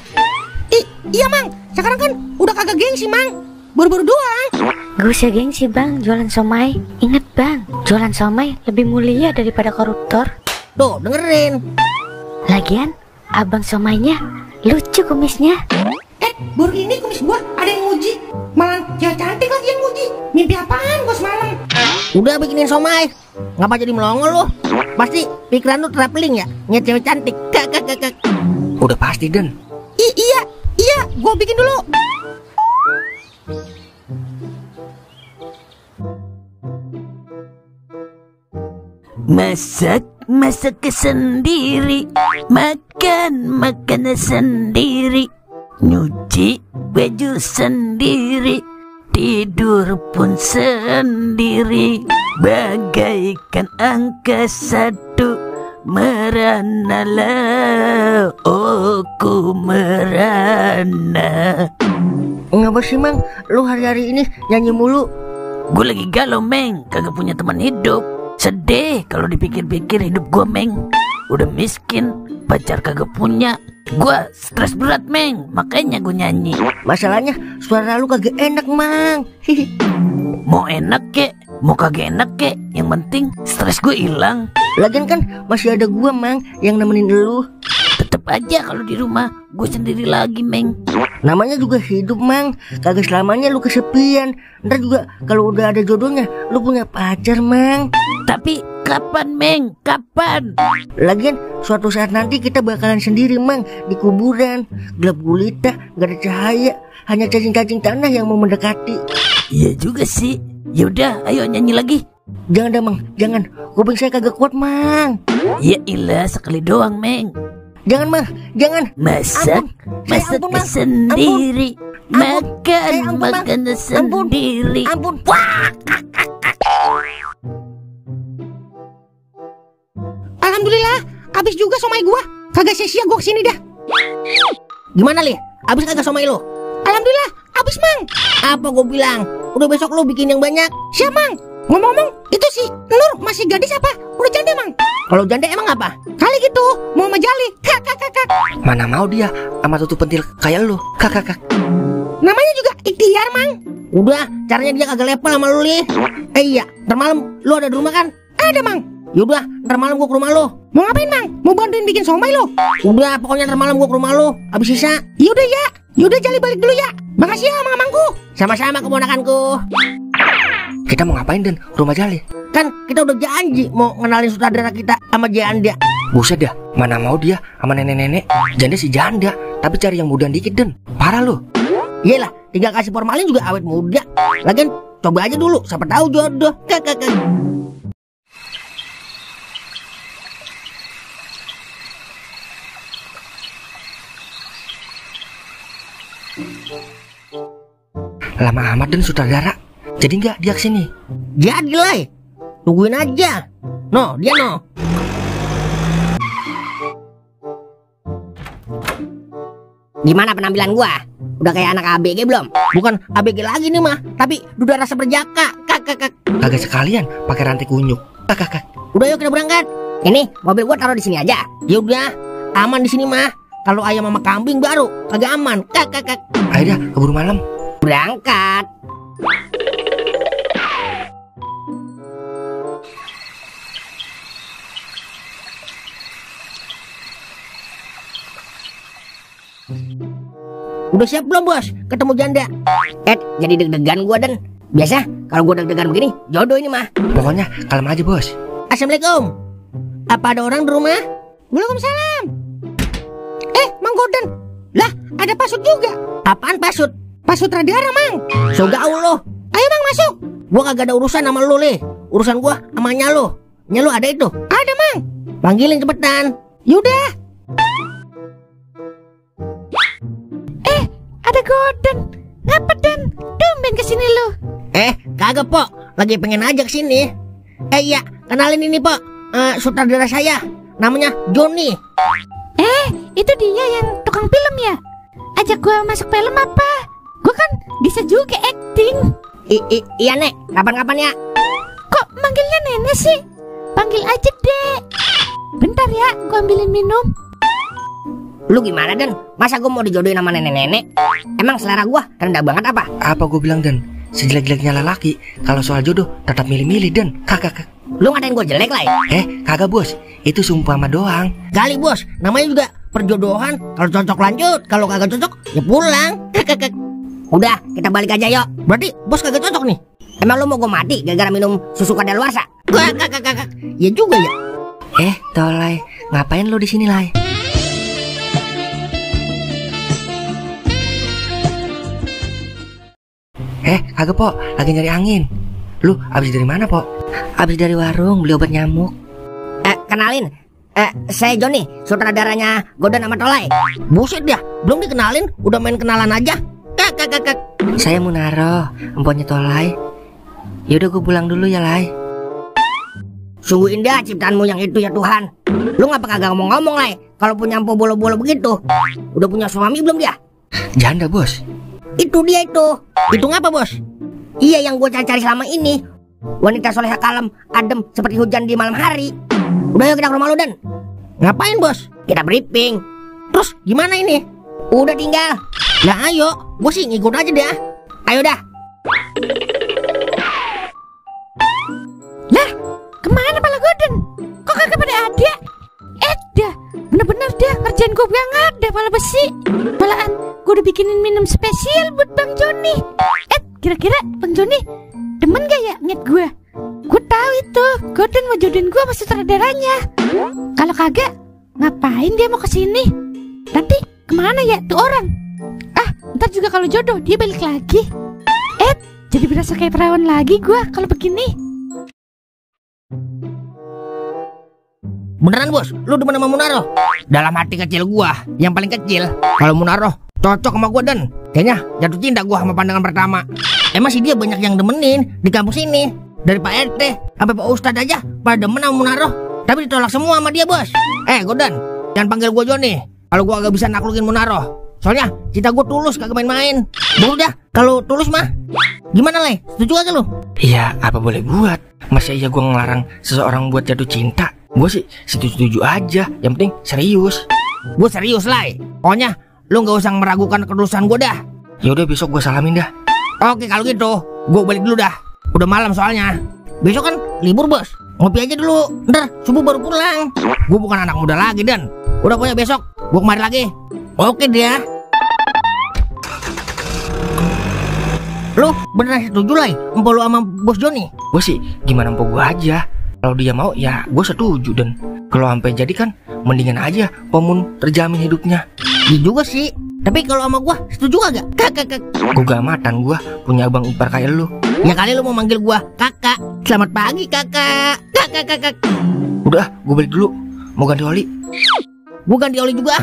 Iya, Mang. Sekarang kan udah kagak gengsi, Mang. Baru-baru doang. Gak usah gengsi, Bang, jualan somai. Ingat, Bang, jualan somai lebih mulia daripada koruptor. Tuh, dengerin. Lagian, abang somainya lucu kumisnya. Baru ini kumis gua ada yang nguji. Malah cewek cantik lagi yang nguji. Mimpi apaan gua semalam? Udah bikinin somai. Ngapa jadi melongo lu? Pasti pikiran lu traveling ya, ngeliat cewek cantik. Kak. Udah pasti, Den. Iya, gua bikin dulu. Masak sendiri, makan makanan sendiri, nyuci baju sendiri, tidur pun sendiri, bagaikan angka 1. Meranalah, oh ku merana. Ngapa sih Mang, lu hari-hari ini nyanyi mulu? Gue lagi galau Meng, kagak punya teman hidup. Sedih kalau dipikir-pikir hidup gue Meng. Udah miskin, pacar kagak punya. Gue stres berat Meng, makanya gue nyanyi. Masalahnya suara lu kagak enak Mang. Mau enak kek, mau kagak enak kek, yang penting stres gue hilang. Lagian kan masih ada gua Mang yang nemenin lu. Tetep aja kalau di rumah gue sendiri lagi Meng. Namanya juga hidup Mang, kagak selamanya lu kesepian. Ntar juga kalau udah ada jodohnya lu punya pacar Mang. Tapi kapan Meng, kapan? Lagian suatu saat nanti kita bakalan sendiri Mang, di kuburan. Gelap gulita, gak ada cahaya, hanya cacing-cacing tanah yang mau mendekati. Iya juga sih. Yaudah, ayo nyanyi lagi. Jangan dah Mang, jangan. Kuping saya kagak kuat Mang. Ya ilah, sekali doang Meng. Jangan Mang, jangan. Masak sendiri, makan makanan sendiri. Ampun. Alhamdulillah, habis juga somai gua. Kagak sia-sia gua kesini dah. Gimana Li? Habis kagak somai lu? Alhamdulillah, habis Mang. Apa gue bilang? Udah besok lu bikin yang banyak. Siap Mang. Ngomong-ngomong, itu si Nur masih gadis apa? Udah janda Mang? Kalau janda emang apa? Kali gitu, mau sama Jali. Kak. Mana mau dia sama tutup pentil kayak lu. Kak. Namanya juga ikhtiar Mang. Udah, caranya dia kagak level sama lu Li. Iya, ntar malam lu ada di rumah kan? Ada Mang. Yaudah, ntar malam gua ke rumah lu. Mau ngapain Mang? Mau bantuin bikin somai lo? Udah, pokoknya ntar malam gua ke rumah lu. Abis sisa. Yaudah ya. Yaudah Jali balik dulu ya. Makasih ya Mang-Mangku. Sama-sama keponakanku. Kita mau ngapain Den? Rumah Jali? Kan kita udah janji mau ngenalin sutradara kita sama janda. Buset dah, mana mau dia sama nenek-nenek. Janda si janda, tapi cari yang muda dikit Den. Parah lu. Iyalah, tinggal kasih formalin juga awet muda. Lagian coba aja dulu, siapa tahu jodoh. Kak. Lama amat Den sutradara. Jadi nggak dia kesini? Jadi lah, tungguin aja. No, dia no. Gimana penampilan gua? Udah kayak anak ABG belum? Bukan ABG lagi nih mah, tapi duda rasa berjaka. Kak. Kagak sekalian pakai rantai kunyuk. Kak. Udah yuk kita berangkat. Ini mobil gua taruh di sini aja. Ya udah, aman di sini mah. Kalau ayam sama kambing baru kagak aman. Kak. Ayo dah, keburu malam. Berangkat. Udah siap belum bos? Ketemu janda. Jadi deg-degan gua Den. Biasa kalau gua deg-degan begini jodoh ini mah. Pokoknya kalem aja bos. Assalamualaikum. Apa ada orang di rumah? Waalaikumsalam. Mang Gordon. Lah, ada pasut juga. Apaan pasut? Pasut sutradara Mang. So gaul lo. Ayo Mang masuk. Gua kagak ada urusan sama lu Le. Urusan gua sama Nyalo. Nyalo ada itu? Ada Mang. Panggilin cepetan. Yaudah. Ada Gordon. Ngapa Den? Tumben kesini lu. Kagak Pok. Lagi pengen aja kesini. Iya, kenalin ini Pok. Sutradara saya. Namanya Joni. Itu dia yang tukang film ya? Ajak gua masuk film apa? Gua kan bisa juga acting. Iya Nek, kapan-kapan ya. Kok manggilnya Nenek sih? Panggil aja Dek. Bentar ya, gua ambilin minum. Lu gimana Den? Masa gua mau dijodohin sama nenek-nenek? Emang selera gua rendah banget apa? Apa gue bilang Den? Sejelek-jeleknya lelaki, kalau soal jodoh tetap milih-milih Den. Kak. Lu ngatain gua jelek lah ya? Kagak bos, itu sumpama doang. Kali bos, namanya juga perjodohan. Kalau cocok lanjut, kalau kagak cocok ya pulang. Kak. Udah, kita balik aja yuk. Berarti bos kagak cocok nih. Emang lu mau gua mati gara-gara minum susu kadaluarsa? Kak. Ya juga ya. Tolai, ngapain lu di sini Lai? Kagak Pok, lagi nyari angin. Lu abis dari mana Pok? Abis dari warung beli obat nyamuk. Kenalin, saya Joni, sutradaranya Godan sama Tolai. Buset dia, belum dikenalin, udah main kenalan aja. Kak. Saya Munaro, emponya Tolai. Yaudah gue pulang dulu ya, Lai. Sungguh indah ciptaanmu yang itu ya Tuhan. Lu ngapa kagak ngomong-ngomong, Lai? Kalau punya empo bolo-bolo begitu. Udah punya suami belum dia? Janda, Bos. Itu dia itu. Itu ngapa, Bos? Iya yang gue cari-cari selama ini. Wanita soleha kalem, adem seperti hujan di malam hari. Udah yuk kita ke rumah lu, Dan. Ngapain, Bos? Kita briefing. Terus gimana ini? Udah tinggal. Lah ayo, gue sih ngikut aja dah. Ayo dah. Lah, kemana pala Godan? Kok kagak pada ada? Dah, bener-bener dia ngerjain gue banget dah pala besi. Malahan gue udah bikinin minum spesial buat Bang Joni. Kira-kira Bang Joni demen gak ya ngeliat gue? Gue tahu itu Godan mau jodohin gue sama sutradaranya. Kalau kagak, ngapain dia mau kesini? Nanti kemana ya tuh orang? Ntar juga kalau jodoh dia balik lagi. Jadi berasa kayak perawan lagi gue kalau begini. Beneran, Bos? Lu demen sama Munaro? Dalam hati kecil gua, yang paling kecil, kalau Munaro cocok sama gua, Dan. Kayaknya jatuh cinta gua sama pandangan pertama. Emang sih dia banyak yang demenin di kampus ini. Dari Pak RT sampai Pak Ustadz aja pada demen sama Munaro. Tapi ditolak semua sama dia, Bos. Godan, jangan panggil gua Joni kalau gua agak bisa naklukin Munaro. Soalnya cinta gua tulus, kagak main-main. Udah, kalau tulus mah gimana, Le? Setuju aja lu? Iya, apa boleh buat? Masa iya gue ngelarang seseorang buat jatuh cinta? Gue sih setuju aja, yang penting serius. Gue serius, Lai. Pokoknya lu gak usah meragukan ketulusan gue dah. Yaudah besok gue salamin dah. Oke kalau gitu, gue balik dulu dah. Udah malam soalnya. Besok kan libur, Bos. Ngopi aja dulu, ntar subuh baru pulang. Gue bukan anak muda lagi, Dan. Udah pokoknya besok gue kemari lagi. Oke dia. Lu beneran setuju, Lai? Empo lu sama Bos Joni? Gue sih gimana empo gue aja. Kalau dia mau ya gue setuju, Dan kalau sampai jadi kan mendingan aja Pomun terjamin hidupnya. Iya juga sih. Tapi kalau sama gue setuju agak? Kakak. Gue gamatan gue punya abang ipar kayak lu. Ya kali lu mau manggil gue kakak. Selamat pagi kakak. Kakak. Udah, gue balik dulu. Mau ganti oli. Gue ganti oli juga.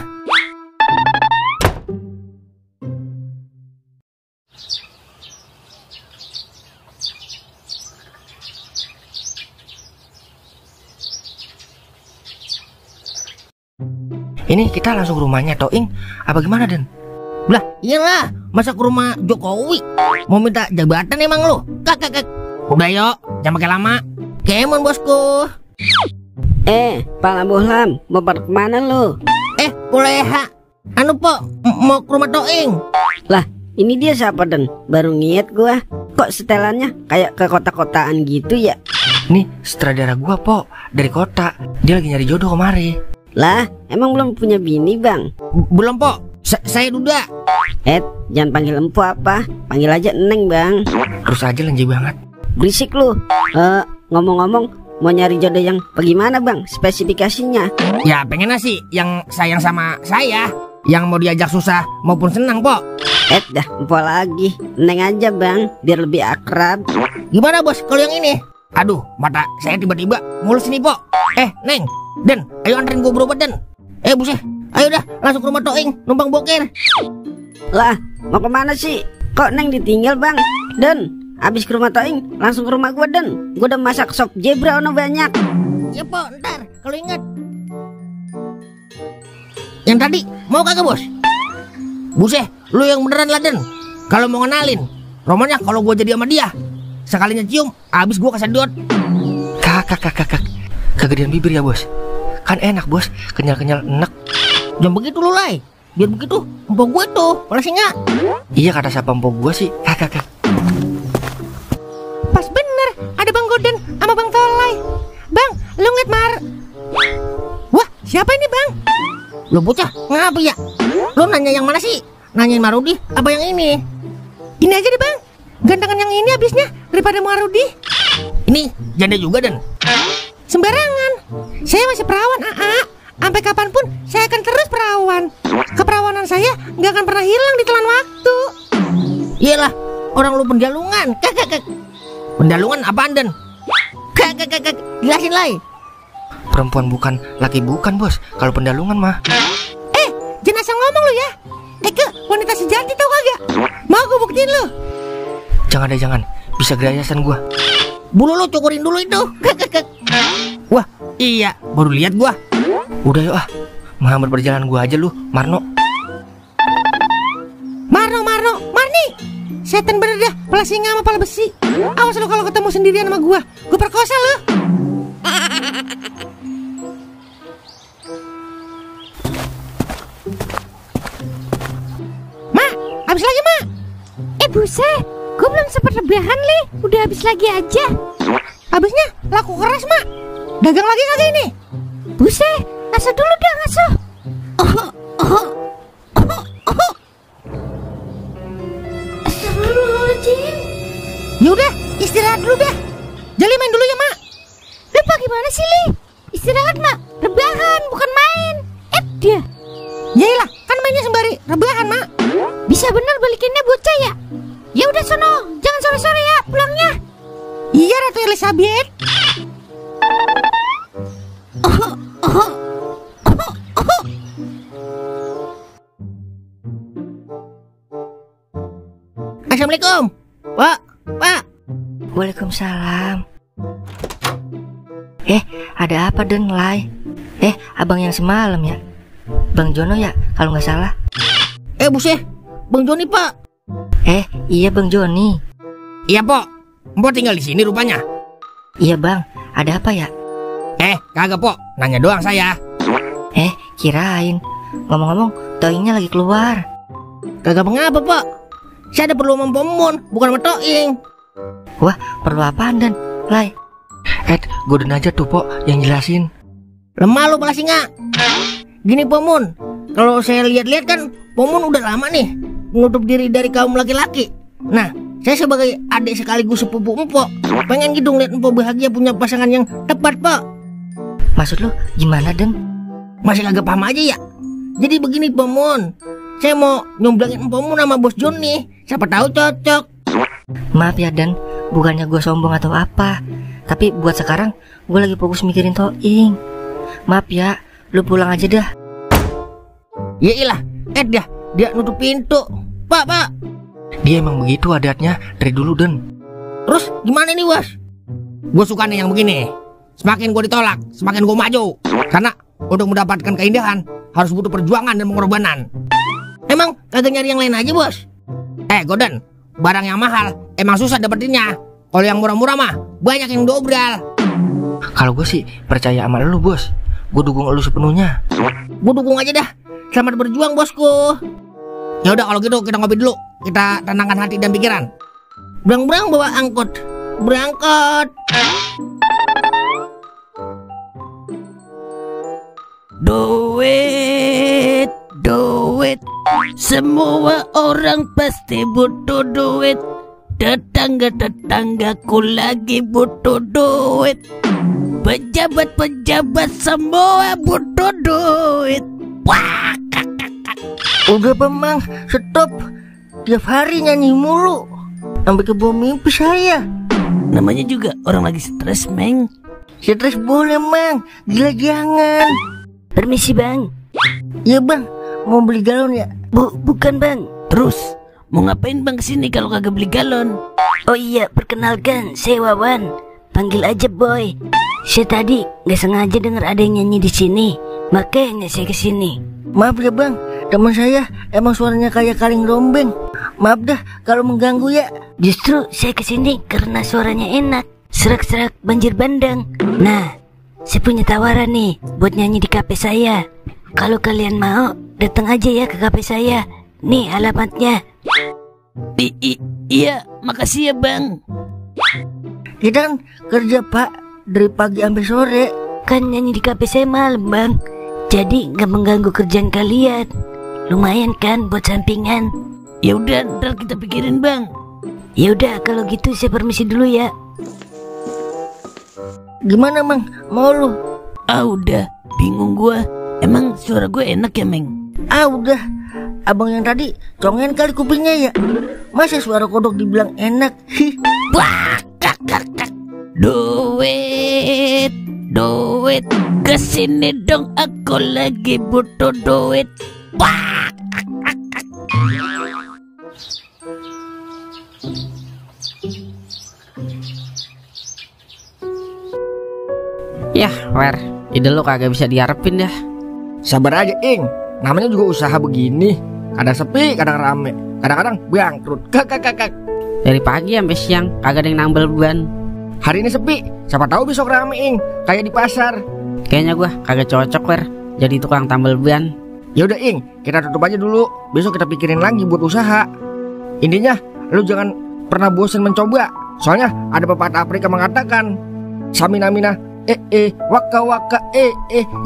Ini kita langsung ke rumahnya Toing apa gimana, Dan? Lah iyalah, masa ke rumah Jokowi mau minta jabatan emang lu? Kakak. Udah yuk, jangan pakai lama. Kemon, Bosku. Pala Bohlam, mau pada kemana lu? Kuleha. Anu po, mau ke rumah Toing. Lah, ini dia siapa, Dan? Baru ngiat gua. Kok setelannya kayak ke kota-kotaan gitu ya? Nih sutradara gua, Po, dari kota. Dia lagi nyari jodoh kemari. Lah, emang belum punya bini, Bang? Belum, Po. Saya Duda. Jangan panggil empu apa. Panggil aja Neng, Bang. Terus aja lenji banget. Berisik lu. Ngomong-ngomong, mau nyari jodoh yang bagaimana, Bang? Spesifikasinya? Ya pengennya sih yang sayang sama saya, yang mau diajak susah maupun senang, Po. Dah empu lagi. Neng aja, Bang, biar lebih akrab. Gimana, Bos, kalau yang ini? Aduh, mata saya tiba-tiba mulus nih, Po. Neng, Den, ayo anterin gue berobat, Den. Buset, ayo dah langsung ke rumah Toing, numpang boker. Lah, mau kemana sih? Kok Neng ditinggal, Bang? Den, abis ke rumah Toing, langsung ke rumah gue, Den. Gue udah masak sop zebra ono banyak. Ya, Po, ntar kalau ingat. Yang tadi mau kagak, Bos? Buset, lu yang beneran lah, Den. Kalau mau ngenalin, romannya kalau gue jadi sama dia, sekalinya cium, abis gue kesedot. Kakak. Kegedean bibir ya, Bos. Kan enak, Bos, kenyal-kenyal enak. Jangan begitu lu, Lai. Biar begitu empok gue tuh malah singa. Iya kata siapa empok gue sih. Kakak. Pas bener ada Bang Godan sama Bang Tolai. Bang, lu ngeliat Wah, siapa ini, Bang? Lu bocah ngapa ya? Lu nanya yang mana sih? Nanyain Marudi apa yang ini? Ini aja deh, Bang. Gantengan yang ini habisnya daripada Marudi. Ini janda juga, Dan. Sembarangan. Saya masih perawan, Sampai kapanpun saya akan terus perawan. Keperawanan saya nggak akan pernah hilang di telan waktu. Iyalah, orang lu pendalungan. Pendalungan apaan, Den? Jelasin, Lai. Perempuan bukan, laki bukan bos. Kalau pendalungan mah. Jangan asal ngomong lu ya. Eke wanita sejati tau kagak? Mau gue buktiin lu. Jangan deh jangan, bisa gerayasan gua. Bulu lu cukurin dulu itu. Wah iya, baru lihat gua. Udah yuk ah, menghambat perjalanan gua aja lu, Marno. Marni. Setan bener dah, pala singa sama pala besi. Awas lu kalau ketemu sendirian sama gua perkosa lu. Ma, habis lagi Ma. Buset, gue belum sempat rebahan li. Udah habis lagi aja. Habisnya laku keras Ma. Dagang lagi kagak ini? Buset, ngasuh dulu dah ngasuh. Astagfirullahaladzim. Yaudah, istirahat dulu dah. Jali main dulu ya Mak. Lupa gimana sih li? Istirahat Mak, rebahan bukan main. Dia. Yaelah, kan mainnya sembari rebahan Mak. Bisa bener balikinnya bocah ya? Ya udah sono, jangan sore-sore ya pulangnya. Iya Ratu Elizabeth. Assalamualaikum. Pak. Waalaikumsalam. Ada apa Den Lai? Abang yang semalam ya? Bang Jono ya kalau nggak salah. Buset, Bang Joni Pak. Iya Bang Joni. Iya Pok, Mpok tinggal di sini rupanya. Iya Bang, ada apa ya? Kagak Pok, nanya doang saya. Kirain. Ngomong-ngomong, Toingnya lagi keluar. Kagak mengapa Pak. Saya ada perlu sama Pomun, bukan sama Toing. Wah, perlu apaan Dan Lai? Gue udah aja tuh Pok yang jelasin. Lemah lu pala singa. Gini Pomun, kalau saya lihat-lihat kan Pomun udah lama nih menutup diri dari kaum laki-laki. Nah, saya sebagai adik sekaligus sepupu Empok pengen gitu ngeliat Empok bahagia punya pasangan yang tepat Pak. Maksud lu gimana Den? Masih kagak paham aja ya? Jadi begini Pomun, saya mau nyomblangin Pomun sama Bos John nih. Siapa tahu cocok. Maaf ya Dan, bukannya gue sombong atau apa, tapi buat sekarang gue lagi fokus mikirin Toing. Maaf ya, lu pulang aja dah. Ya ilah, dia nutup pintu. Pak. Dia emang begitu adatnya dari dulu Den. Terus gimana nih Was? Gue suka nih yang begini. Semakin gue ditolak, semakin gue maju. Karena untuk mendapatkan keindahan harus butuh perjuangan dan pengorbanan. Emang kagak nyari yang lain aja Bos? Goden, barang yang mahal emang susah dapetinnya. Kalau yang murah-murah mah banyak yang dobral. Kalau gue sih percaya sama lu Bos. Gue dukung lu sepenuhnya. Gue dukung aja dah. Selamat berjuang bosku. Ya udah kalau gitu kita ngopi dulu. Kita tenangkan hati dan pikiran. Berang-berang bawa angkot. Berangkat. Duit. Semua orang pasti butuh duit. Tetangga-tetanggaku lagi butuh duit. Pejabat-pejabat semua butuh duit. Wah, udah Bang, stop. Tiap hari nyanyi mulu sampai ke bawah mimpi saya. namanya juga orang lagi stres, Meng. Stres boleh, Mang. Gila jangan. Permisi, Bang. Iya, Bang. Mau beli galon ya? Bukan, Bang. Terus mau ngapain Bang kesini kalau kagak beli galon? Oh iya, perkenalkan, saya Wawan. Panggil aja Boy. Saya tadi nggak sengaja dengar ada yang nyanyi di sini, makanya saya kesini. Maaf ya Bang, teman saya emang suaranya kayak kaleng rombeng. Maaf dah kalau mengganggu ya. Justru saya kesini karena suaranya enak, serak-serak banjir bandang. Nah, saya punya tawaran nih buat nyanyi di kafe saya. Kalau kalian mau, datang aja ya ke kafe saya. Nih alamatnya. Iya, makasih ya Bang. Kita kan kerja Pak dari pagi sampai sore. Kan nyanyi di kafe saya malam Bang, jadi nggak mengganggu kerjaan kalian. Lumayan kan buat sampingan. Ya udah, ntar kita pikirin Bang. Ya udah kalau gitu saya permisi dulu ya. Gimana Mang? Mau lu? Udah, bingung gua. Emang suara gue enak ya Meng? Udah. Abang yang tadi congen kali kupingnya ya. Masa suara kodok dibilang enak? Hi. Wah, kak. Duit. duit. Kesini dong, aku lagi butuh duit. Wah. Yah, Wer, ide lu kagak bisa diharapin dah. Sabar aja, Ing. Namanya juga usaha begini. Kadang sepi, kadang rame. Kadang-kadang bangkrut. Kak. Dari pagi sampai siang kagak ada yang nambel ban. Hari ini sepi, siapa tahu besok rame, Ing. Kayak di pasar. Kayaknya gua kagak cocok, Wer, jadi tukang tambal ban. Ya udah, Ing, kita tutup aja dulu. Besok kita pikirin lagi buat usaha. Intinya, lu jangan pernah bosan mencoba. Soalnya ada pepatah Afrika mengatakan, Samina-mina waka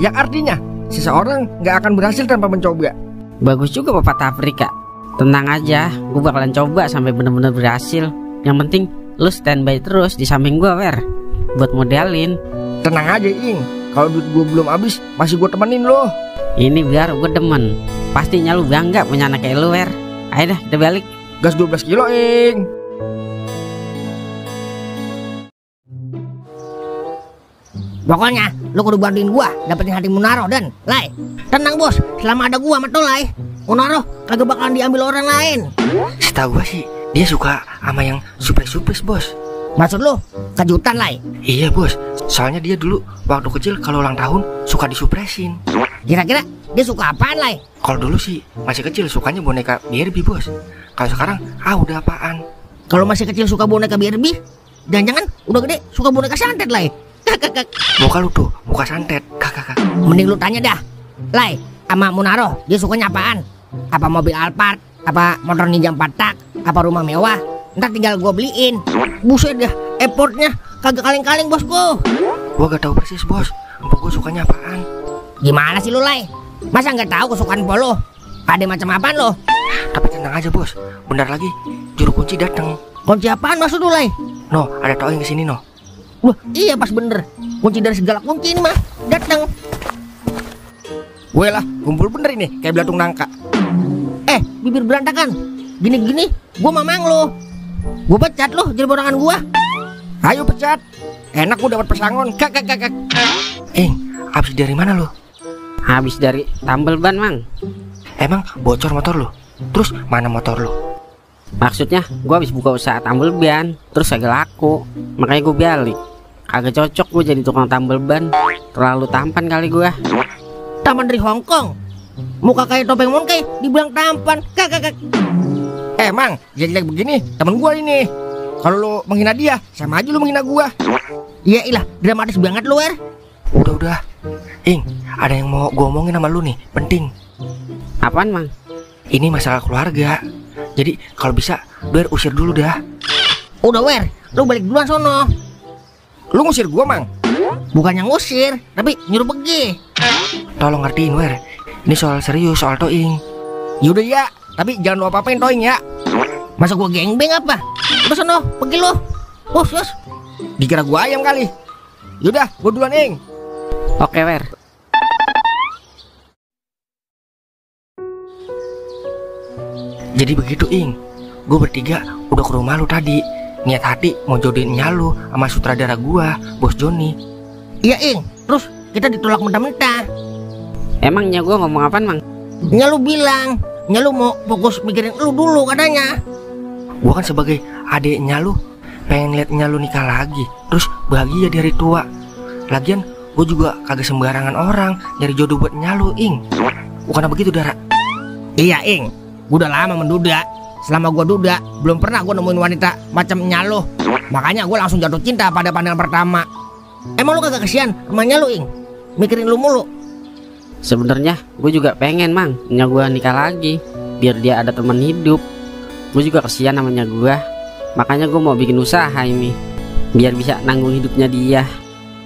yang artinya seseorang nggak akan berhasil tanpa mencoba. Bagus juga pepatah Afrika. Tenang aja, gue bakalan coba sampai bener-bener berhasil. Yang penting lu standby terus di samping gue, Wer, buat modalin. Tenang aja, Ing, kalau duit gue belum habis masih gue temenin lo. Ini biar gue demen. Pastinya lu bangga punya anak kayak lu, Wer. Ayo dah, kita balik. Gas 12 kilo, Ing. Pokoknya lu kudu bantuin gua dapetin hati Munaro dan Lai. Tenang bos, selama ada gua sama Lai, Munaro kagak bakalan diambil orang lain. Setahu gua sih dia suka sama yang surprise bos. Maksud lu kejutan, Lai? Iya bos, soalnya dia dulu waktu kecil kalau ulang tahun suka disupresin. Kira-kira dia suka apaan, Lai? Kalau dulu sih masih kecil sukanya boneka Barbie bos. Kalau sekarang udah apaan? Kalau masih kecil suka boneka Barbie, jangan-jangan udah gede suka boneka santet, Lai. Muka lu tuh, muka santet. Kakak. Mending lu tanya dah, Lai, sama Munaro dia sukanya apaan? Apa mobil Alphard? Apa motor Ninja 4 tak? Apa rumah mewah? Ntar tinggal gua beliin. Buset dah, effortnya kagak kaleng-kaleng bosku. Gua gak tahu persis bos, empok gua sukanya apaan. Gimana sih lu, Lai? Masa nggak tahu kesukaan empok lu? Ada macam apaan lo? Tapi tenang aja bos, bentar lagi juru kunci datang. Kunci apaan maksud lu, Lai? No, ada toing kesini no. Wah, iya pas bener. Kunci dari segala kunci ini mah datang. Weh lah, kumpul bener ini kayak belatung nangka. Bibir berantakan. Gini-gini, gua mamang lo. Gua pecat lo jadi borongan gua. Ayo pecat. Enak gua dapat pesangon. Kak. Habis dari mana lo? Habis dari tambal ban, Mang. Emang bocor motor lo? Terus mana motor lo? Maksudnya gue habis buka usaha tambal ban, terus agak laku, makanya gue balik. Agak cocok gue jadi tukang tambal ban. Terlalu tampan kali gue. Tampan dari Hongkong. Muka kayak topeng Monkey dibilang tampan. Kak. Emang jelek begini temen gue ini. Kalau lo menghina dia, sama aja lo menghina gue. Iya ilah, dramatis banget lo, Wer. Udah. Ing, ada yang mau gue omongin sama lu nih, penting. Apaan, Mang? Ini masalah keluarga. Jadi kalau bisa biar usir dulu dah. Udah, Wer, lu balik duluan sono. Lu ngusir gua, Mang? Bukannya ngusir, tapi nyuruh pergi. Tolong ngertiin, Wer. Ini soal serius, soal toing. Yaudah ya, tapi jangan lu apa-apain toing ya. Masa gua gengbeng apa? Udah sono, pergi lu. Us. Dikira gua ayam kali. Yaudah, gua duluan, Ing. Oke, Wer. Jadi begitu, Ing. Gue bertiga udah ke rumah lu tadi. Niat hati mau jodohin lu sama sutradara gua, Bos Joni. Iya, Ing. Terus kita ditolak mentah-mentah. Emangnya gua ngomong apaan, Mang? Lu bilang, lu mau fokus mikirin lu dulu katanya. Gua kan sebagai adeknya lu pengen liat lu nikah lagi, terus bahagia di hari tua. Lagian gue juga kagak sembarangan orang nyari jodoh buat lu, Ing. Bukan begitu, Dara? Iya, Ing. Gue udah lama menduda. Selama gue duda, belum pernah gue nemuin wanita macam Nyalo. Makanya gue langsung jatuh cinta pada pandangan pertama. Emang lu kagak kesian sama Nyalo, Ing? Mikirin lu mulu. Sebenarnya gue juga pengen, Mang, punya gue nikah lagi, biar dia ada teman hidup. Gue juga kesian namanya gue. Makanya gue mau bikin usaha ini, biar bisa nanggung hidupnya dia.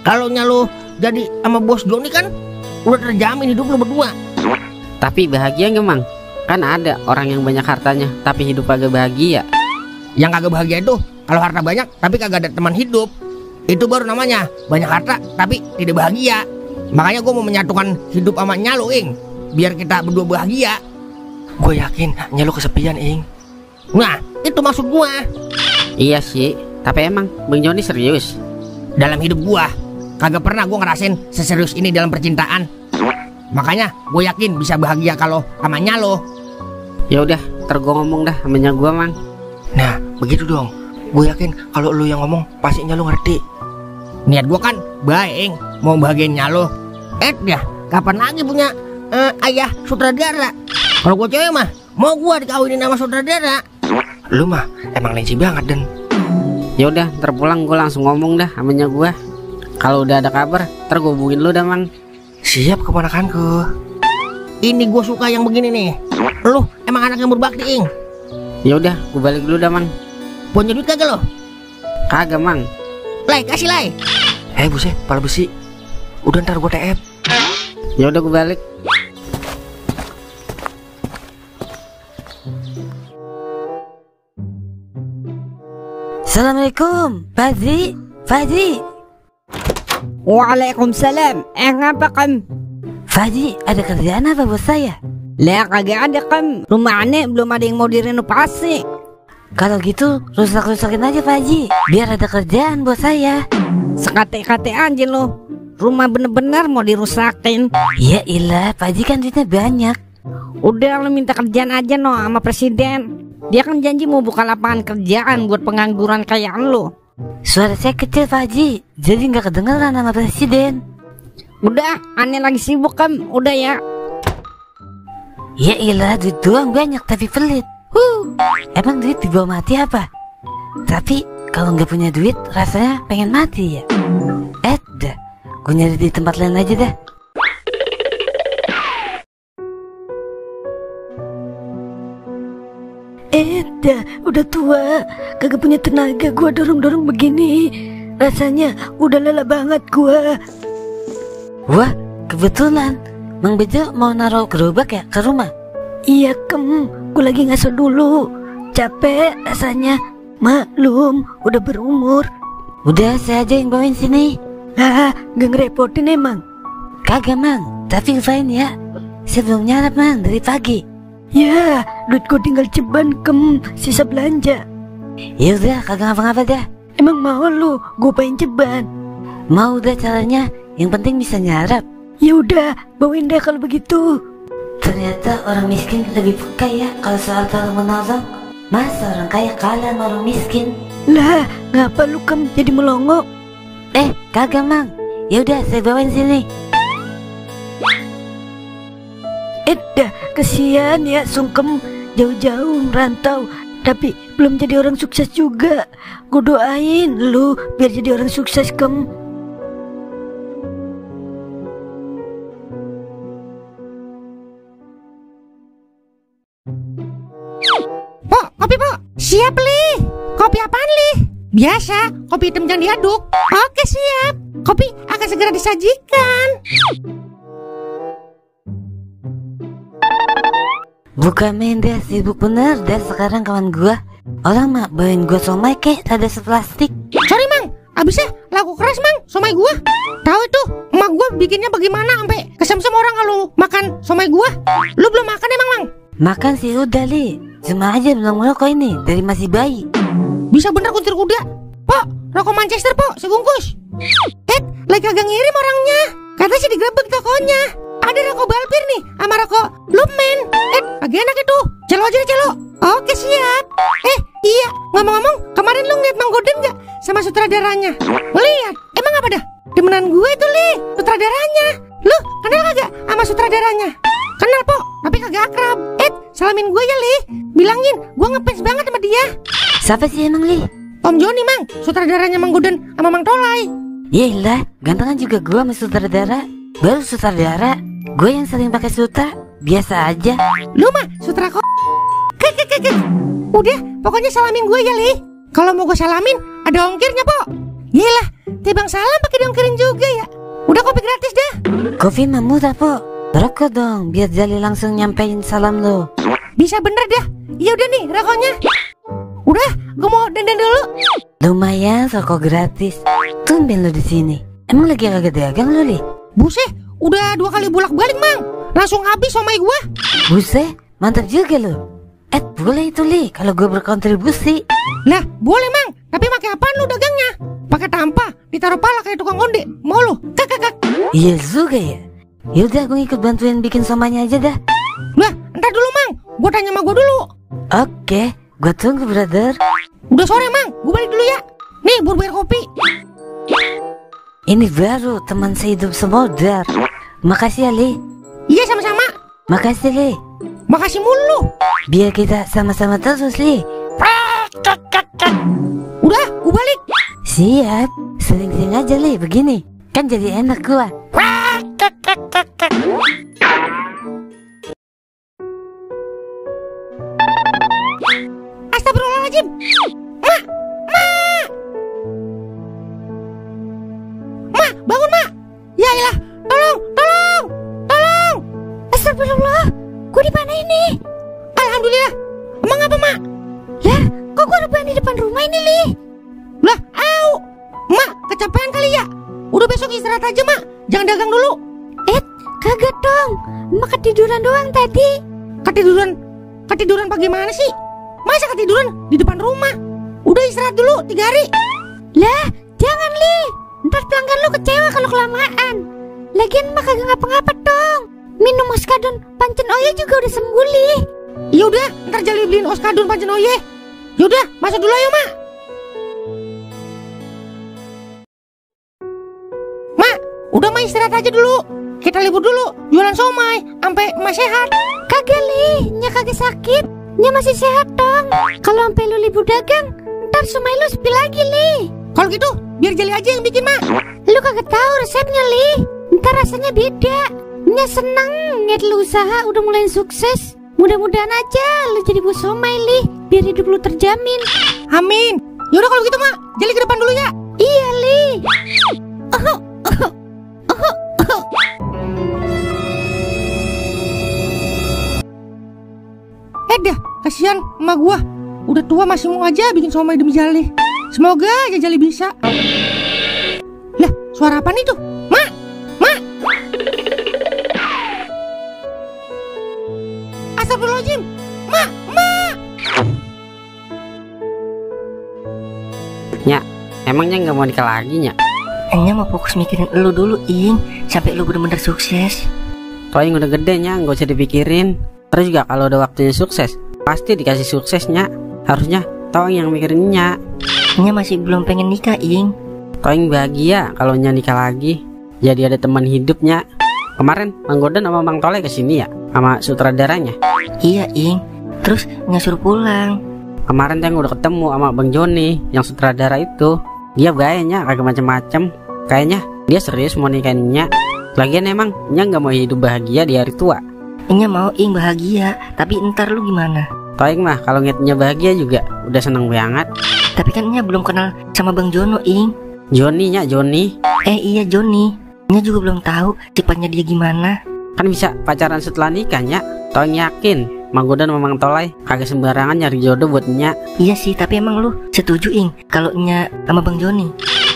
Kalau Nyalo jadi sama Bos Joni kan udah terjamin hidup lu berdua. Tapi bahagia gak, Mang? Kan ada orang yang banyak hartanya tapi hidup kagak bahagia. Yang kagak bahagia itu kalau harta banyak tapi kagak ada teman hidup. Itu baru namanya banyak harta tapi tidak bahagia. Makanya gue mau menyatukan hidup sama Nyalo, Ing, biar kita berdua bahagia. Gue yakin Nyalo kesepian, Ing. Nah, itu maksud gue. Iya sih, tapi emang Bang Joni serius? Dalam hidup gue kagak pernah gue ngerasain seserius ini dalam percintaan. Makanya gue yakin bisa bahagia kalau sama Nyalo. Ya udah, ntar gue ngomong dah sama nya gua, Mang. Nah, begitu dong. Gue yakin kalau lu yang ngomong pasti Nyalo ngerti. Niat gue kan baik, mau bahagiain Nyalo. Dah, kapan lagi punya ayah sutradara? Kalau gue cewek mah mau gue dikawinin sama sutradara. Lu mah emang lensi banget, Den. Ya udah, ntar pulang gue langsung ngomong dah sama nya gua. Kalau udah ada kabar, ntar gue hubungin lu dah, Mang. Siap keponakanku. Ini gue suka yang begini nih. Lu emang anak yang berbakti, Ing. Ya udah, gue balik dulu dah, Mang. Punya duit kagak lo? Kagak, Mang. Lai, kasih Lai. Buset, pala besi. Udah ntar gue TF. Ya udah, gue balik. Assalamualaikum, Fadri. Fadri. Waalaikumsalam. Ngapa Kam? Fadri, ada kerjaan apa buat saya? Lah kagak ada Kam. Rumah aneh belum ada yang mau direnovasi. Kalau gitu rusak-rusakin aja Pak Haji, biar ada kerjaan buat saya. Sekate-kate aja lo. Rumah bener-bener mau dirusakin. Ya ilah, Pak Haji kan duitnya banyak. Udah lo minta kerjaan aja no sama presiden. Dia kan janji mau buka lapangan kerjaan buat pengangguran kayak lo. Suara saya kecil Pak Haji, jadi nggak kedengeran sama presiden. Udah, aneh lagi sibuk Kam. Udah ya. Ya ilah, duit doang banyak tapi pelit. Emang duit dibawa mati apa? Tapi kalau nggak punya duit rasanya pengen mati ya. Dah, gue nyari di tempat lain aja dah. Dah, udah tua, kagak punya tenaga gua dorong-dorong begini. Rasanya udah lelah banget gua. Wah, kebetulan Mang Bejo mau naruh gerobak ya ke rumah? Iya Kem, gue lagi ngaso dulu. Capek rasanya. Maklum, udah berumur. Udah saya aja yang bawain sini. Gak ngerepotin emang? Kagak Mang, tapi fine ya. Saya belum nyarap Mang dari pagi. Ya, duit gue tinggal ceban Kem, sisa belanja. Ya udah, kagak ngapa-ngapa dah. Emang mau lu, gue pengen ceban. Mau udah caranya, yang penting bisa nyarap. Ya udah, bawain deh kalau begitu. Ternyata orang miskin lebih peka ya kalau soal tolong menolong. Masa orang kaya kalah sama orang miskin? Lah, ngapa lu Kem jadi melongo? Kagak Mang. Ya udah, saya bawain sini. Dah, kesian ya sungkem jauh-jauh merantau, tapi belum jadi orang sukses juga. Gue doain lu biar jadi orang sukses Kem. Kopi po, siap Li. Kopi apaan Li? Biasa, kopi hitam yang diaduk. Oke siap, kopi akan segera disajikan. Bukan main dah, sibuk bener dah sekarang kawan gua. Orang mah bawain gua somai kek ada seplastik. Sorry Mang, abisnya laku keras Mang, somai gua. Tahu itu, emak gua bikinnya bagaimana sampai kesem-sem orang kalau makan somai gua. Lu belum makan emang Mang? Makan sih udah Li, cuma aja belum ngerokok ini dari masih bayi. Bisa bener kuntir kuda. Pok, rokok Manchester Pok, sebungkus. Lagi kagak ngirim orangnya. Katanya sih digerebek tokonya. Ada rokok Balpir nih, sama rokok Lumen. Kagak enak itu. Celo aja celo. Oke siap. Iya, ngomong-ngomong, kemarin lu ngeliat Mang Goden gak sama sutradaranya? Ngeliat, emang apa dah? Demenan gue itu Li, sutradaranya. Lu kenal kagak sama sutradaranya? Kenal Pok, tapi kagak akrab. Salamin gue ya Li, bilangin gue ngefans banget sama dia. Siapa sih emang Li? Om Joni Mang, sutradaranya Mang Goden sama Mang Tolai. Yaelah, gantengan juga gue sama sutradara. Baru sutradara, gue yang sering pakai sutra, biasa aja. Lu mah sutra kok. Udah, pokoknya salamin gue ya Li. Kalau mau gue salamin, ada ongkirnya Pok. Yaelah, tebang salam pakai diongkirin juga ya. Udah kopi gratis dah. Kopi mah murah Pok. Rokok dong, biar Jali langsung nyampein salam lo. Bisa bener dah. Ya udah nih rokoknya. Udah, gue mau dandan dulu. Lumayan rokok gratis. Tumben lo di sini. Emang lagi kagak dagang lo Li? Buset, udah 2 kali bolak-balik Mang. Langsung habis somai gua. Buset, mantap juga lo. Boleh itu Li, kalau gue berkontribusi. Lah, boleh Mang. Tapi pakai apaan lu dagangnya? Pakai tampah, ditaruh pala kayak tukang onde. Mau lu? Kak. Iya juga ya. Yaudah gue ikut bantuin bikin somanya aja dah. Nah, ntar dulu Mang, gue tanya sama gue dulu. Oke, gue tunggu brother. Udah sore Mang, gue balik dulu ya. Nih, buat bayar kopi. Ini baru teman sehidup semodar. Makasih ya Li. Iya sama-sama. Makasih Li. Makasih mulu. Biar kita sama-sama terus Li. Udah, gue balik. Siap. Sering-sering aja Li begini. Kan jadi enak gua. Astagfirullahaladzim. Ma, bangun Ma. Ya ilah, tolong. Astagfirullah, gue di mana ini? Alhamdulillah. Emang apa Ma? Lah, kok gue rebahan di depan rumah ini, Li? Lah, Ma, kecapean kali ya. Udah besok istirahat aja Ma, jangan dagang dulu. Kagak dong, Mak ketiduran doang tadi. Ketiduran bagaimana sih? Masa ketiduran di depan rumah? Udah istirahat dulu 3 hari. Lah, jangan Li. Ntar pelanggan lu kecewa kalau kelamaan. Lagian Mak kagak ngapa-ngapa dong. Minum oskadon pancen oye juga udah sembuh Li. Yaudah, ntar Jali beliin oskadon pancen oye. Yaudah, masuk dulu ayo Ma. Udah Ma istirahat aja dulu. Kita libur dulu, jualan somai sampai Emak sehat. Kagak Li, Nya kagak sakit. Nya masih sehat dong. Kalau sampai lu libur dagang, ntar somai lu sepi lagi Li. Kalau gitu, biar Jali aja yang bikin Ma. Lu kagak tahu resepnya Li. Ntar rasanya beda. Nya seneng ngeliat lu usaha udah mulai sukses. Mudah-mudahan aja lu jadi bos somai Li, biar hidup lu terjamin. Amin. Yaudah kalau gitu Ma, Jali ke depan dulu ya. Iya Li. Dah, kasihan emak gua. Udah tua masih mau aja bikin somai demi Jali. Semoga aja Jali bisa. Lah, suara apa nih tuh? Ma. Astagfirullahaladzim. Ma. Nya, emangnya nggak mau nikah lagi Nya? Nya mau fokus mikirin lu dulu Ing, sampai lu bener-bener sukses. Toing udah gede Nya, nggak usah dipikirin. Terus juga kalau udah waktunya sukses, pasti dikasih suksesnya. Harusnya Toing yang mikirin Nya. Nya masih belum pengen nikah Ing. Toing bahagia kalau Nya nikah lagi, jadi ada teman hidupnya. Kemarin Bang Gordon sama Bang Tole kesini ya, sama sutradaranya. Iya Ing, terus Nya suruh pulang. Kemarin Toing udah ketemu sama Bang Joni yang sutradara itu. Dia gayanya kagak macem-macem. Kayaknya dia serius mau nikahin Nya. Lagian emang Nya nggak mau hidup bahagia di hari tua. Nya mau Ing bahagia, tapi ntar lu gimana? Toing mah kalau ngeliatnya bahagia juga udah seneng banget. Tapi kan Nya belum kenal sama Bang Jono Ing. Joni Nya, Joni. Iya Joni. Nya juga belum tahu sifatnya dia gimana. Kan bisa pacaran setelah nikah Nya. Toing yakin Mang Gordon sama Mang Tolai kagak sembarangan nyari jodoh buat Nya. Iya sih, tapi emang lu setuju Ing kalau Nya sama Bang Joni?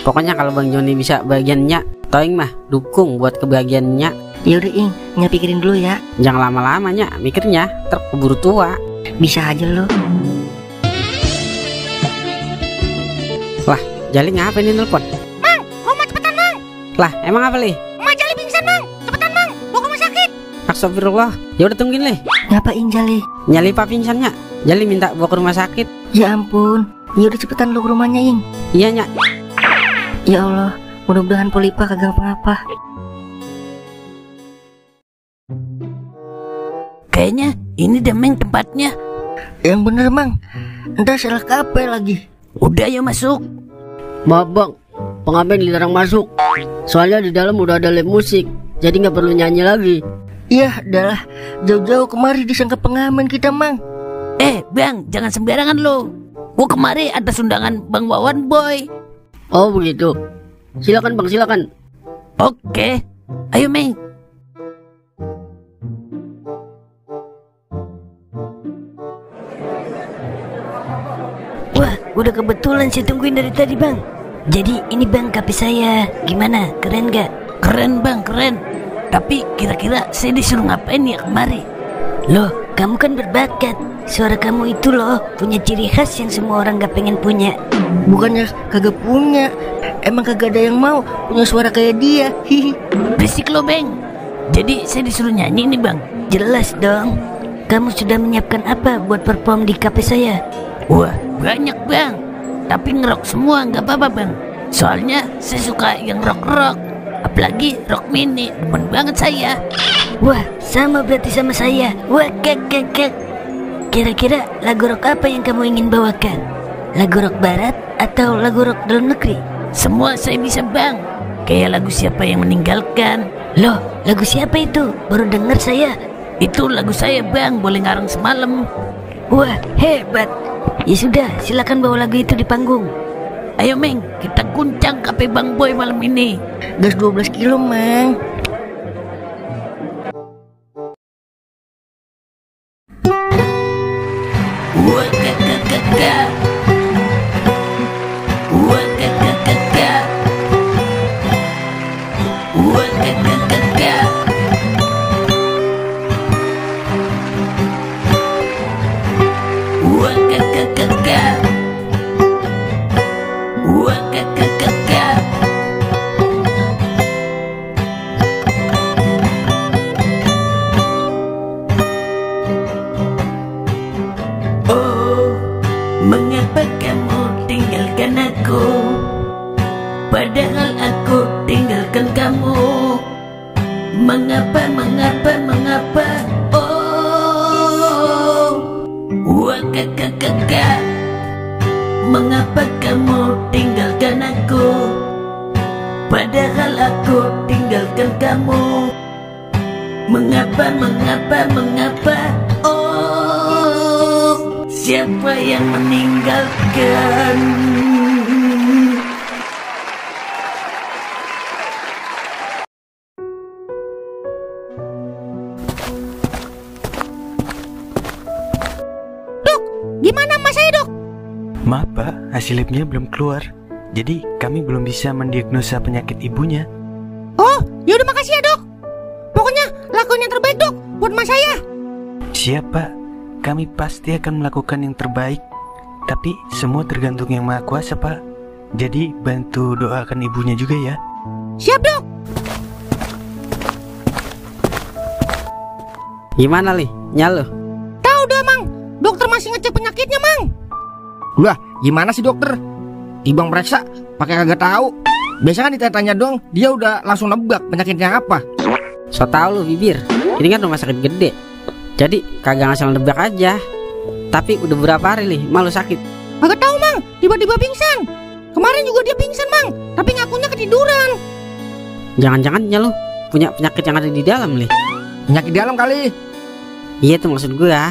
Pokoknya kalau Bang Joni bisa bagian Nya, Toing mah dukung buat kebahagiaan Nya. Yaudah Ing, Nya pikirin dulu ya. Jangan lama-lama Nya mikirnya, ntar keburu tua. Bisa aja lo. Lah, Jali ngapa ini nelpon? Mang, rumah cepetan Mang. Lah, emang apa Li? Emak Jali pingsan Mang. Cepetan Mang, bawa ke rumah sakit. Astagfirullah, ya udah tungguin Li. Ngapain Jali? Nyali Pak pingsan Nya. Jali minta bawa ke rumah sakit. Ya ampun, ya udah cepetan lo ke rumahnya Ing. Iya Nya. Ya Allah, mudah-mudahan Polipa kagak ngapa-ngapa. Kayaknya ini deh Meng tempatnya. Yang bener Mang, ntar salah kape lagi. Udah yuk masuk. Maaf Bang, pengamen dilarang masuk. Soalnya di dalam udah ada live musik, jadi nggak perlu nyanyi lagi. Iya, adalah jauh-jauh kemari disangka pengamen kita Mang. Bang, jangan sembarangan lo. Gua kemari atas undangan Bang Wawan Boy. Oh begitu. Silakan Bang, silakan. Oke, ayo Meng. Wah, udah kebetulan saya tungguin dari tadi Bang. Jadi ini Bang kape saya. Gimana, keren gak? Keren Bang, keren. Tapi kira-kira saya disuruh ngapain ya kemari? Loh, kamu kan berbakat. Suara kamu itu loh punya ciri khas yang semua orang gak pengen punya. Bukannya kagak punya, emang kagak ada yang mau punya suara kayak dia. Hihi. Berisik lo, Bang. Jadi saya disuruh nyanyi nih, Bang. Jelas dong. Kamu sudah menyiapkan apa buat perform di kafe saya? Wah, banyak, Bang. Tapi ngerok semua nggak apa-apa, Bang. Soalnya saya suka yang rock-rock. Apalagi rock mini, demen banget saya. Wah, sama berarti sama saya. Wah, kek. Kira-kira lagu rock apa yang kamu ingin bawakan? Lagu rock barat atau lagu rock dalam negeri? Semua saya bisa, Bang. Kayak lagu Siapa Yang Meninggalkan. Loh, lagu siapa itu? Baru denger saya. Itu lagu saya, Bang. Boleh ngarang semalam. Wah, hebat. Ya sudah, silakan bawa lagu itu di panggung. Ayo, Meng, kita guncang kafe Bang Boy malam ini. Gas 12 kilo, Mang. Wah, kakak. Wah, kakak. Wah, kakak. Wah, kakak. Wah, kakak. Oh, mengapa kamu tinggalkan aku? Padahal aku tinggalkan kamu. Mengapa? Oh, wah, kakak. Mengapa kamu tinggalkan aku? Padahal aku tinggalkan kamu. Mengapa? Oh, siapa yang meninggalkan? Dok, gimana mas saya, Dok? Maaf Pak, hasil labnya belum keluar. Jadi kami belum bisa mendiagnosa penyakit ibunya. Oh, ya udah makasih ya, Dok. Pokoknya lakuin yang terbaik, Dok, buat mas saya. Siap Pak, kami pasti akan melakukan yang terbaik. Tapi semua tergantung yang Maha Kuasa Pak. Jadi bantu doakan ibunya juga ya. Siap, Dok. Gimana Li? Nyalo? Tahu dah, Mang. Dokter masih ngecek penyakitnya, Mang. Lah, gimana sih dokter? Ibang periksa pakai kagak tahu. Biasanya kan ditanya dong, dia udah langsung nebak penyakitnya apa. So tau lu bibir. Ini kan rumah sakit gede. Jadi kagak ngasal nebak aja. Tapi udah berapa hari Li, malu sakit. Kagak tahu, Mang. Tiba-tiba pingsan. Kemarin juga dia pingsan, Mang. Tapi ngakunya ketiduran. Jangan-jangan lu punya penyakit yang ada di dalam Li. Penyakit di dalam kali. Iya tuh maksud gue ya.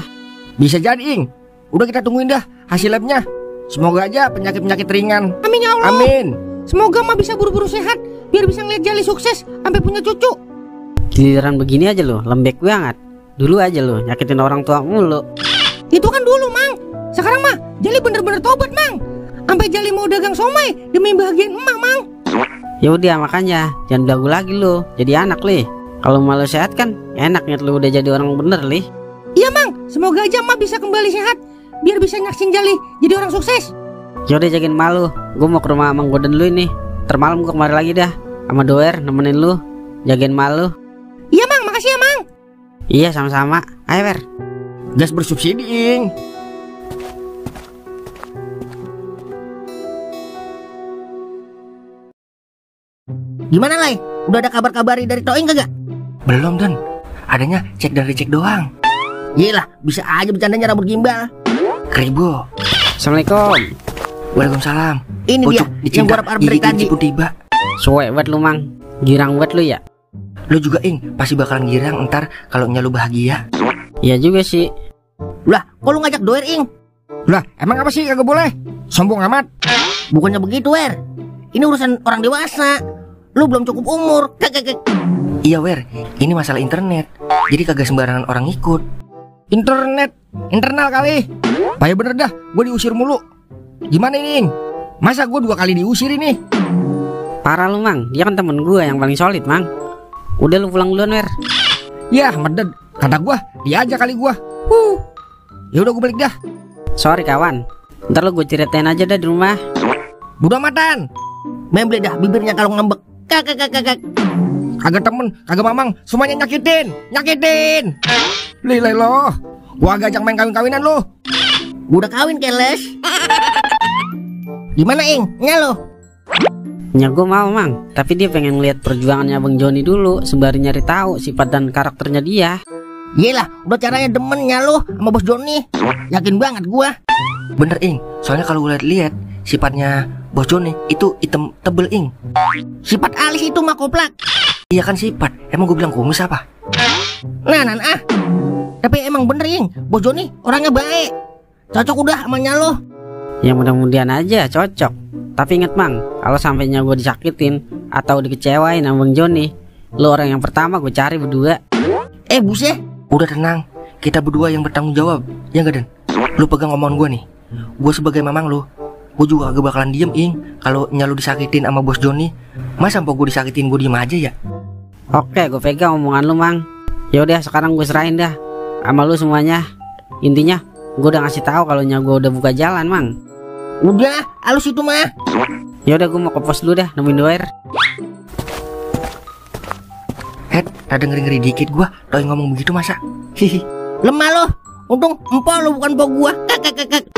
Bisa jadi, Ing. Udah kita tungguin dah hasil labnya. Semoga aja penyakit-penyakit ringan. Amin ya Allah. Amin. Semoga mah bisa buru-buru sehat biar bisa ngeliat Jali sukses sampai punya cucu. Giliran begini aja lo, lembek banget. Dulu aja lo nyakitin orang tua mulu. Itu kan dulu, Mang. Sekarang mah Jali bener-bener tobat, Mang. Sampai Jali mau dagang somai demi bahagian emak, Mang. Ya udah makanya jangan belagu lagi lo. Jadi anak Li. Kalau malu sehat kan enak nih lo udah jadi orang bener Li. Iya, Mang. Semoga aja emak bisa kembali sehat biar bisa nyaksin Jali jadi orang sukses. Yaudah jagain malu. Gue mau ke rumah Mang Goden lu ini. Termalam gue kemari lagi dah. Sama Doer nemenin lu. Jagain malu. Iya, Mang. Makasih ya, Mang. Iya sama-sama. Ayo Wer. Gas bersubsidi, Ing. Gimana, Lai? Udah ada kabar-kabari dari Toing kagak? Belum, Don. Adanya cek dan recheck doang. Yelah, bisa aja bercandanya rambut gimbal. Ribo. Assalamualaikum. Waalaikumsalam. Ini dia yang gua harap dari tadi. Pun tiba. Suwe buat lu Mang. Girang buat lu ya. Lu juga Ing, pasti bakalan girang ntar kalau lu bahagia. Iya juga sih. Lah, kok lu ngajak Doer, Ing? Lah, emang apa sih kagak boleh? Sombong amat. Bukannya begitu, Wer. Ini urusan orang dewasa. Lu belum cukup umur. Iya, Wer. Ini masalah internet. Jadi kagak sembarangan orang ikut. Internet, internal kali. Payah bener dah, gue diusir mulu. Gimana ini, Ing? Masa gue 2 kali diusir ini? Parah lu Mang, dia kan temen gue yang paling solid Mang. Udah lu pulang duluan Wer. Yah, meded. Kata gue, dia aja kali gue. Ya udah gue balik dah. Sorry kawan. Ntar lu gue ceritain aja dah di rumah. Bodo amatan. Memble dah bibirnya kalau ngambek. Kagak. Kagak temen, kagak mamang, semuanya nyakitin. Lilai lo, gua agak ajak main kawin-kawinan lo. Gua udah kawin keles. Gimana Ing? Nya lo? Nya gue mau mang, tapi dia pengen lihat perjuangannya Abang Joni dulu sembari nyari tahu sifat dan karakternya dia. Yelah, udah caranya demennya lo sama Bos Joni. Yakin banget gua. Bener Ing, soalnya kalau gue lihat sifatnya Bos Joni itu hitam tebel Ing. Sifat alis itu mah koplak. Iya kan sifat, emang gue bilang kumis apa? Nah. Tapi emang bener Ing, Bos Joni orangnya baik. Cocok udah sama nya lo. Ya mudah-mudahan aja cocok. Tapi inget mang, kalau sampainya gue disakitin atau dikecewain sama Bang Joni, lo orang yang pertama gue cari berdua. Buset. Udah tenang, kita berdua yang bertanggung jawab. Ya gak Den? Lu pegang omongan gue nih. Gue sebagai mamang lu, gue juga gak bakalan diem Ing kalau nya lu disakitin sama Bos Joni. Masa mpok gue disakitin gue diem aja ya? Oke, gue pegang omongan lu mang. Yaudah sekarang gue serahin dah sama lu semuanya. Intinya gue udah ngasih tahu kalau nya gue udah buka jalan mang. Udah, halus itu mah. Yaudah gue mau ke pos dulu dah nemuin doer. Rada ngeri-ngeri dikit gua doi ngomong begitu masa. Hihi. Lemah lo. Untung empok lo bukan empok gua. Kak.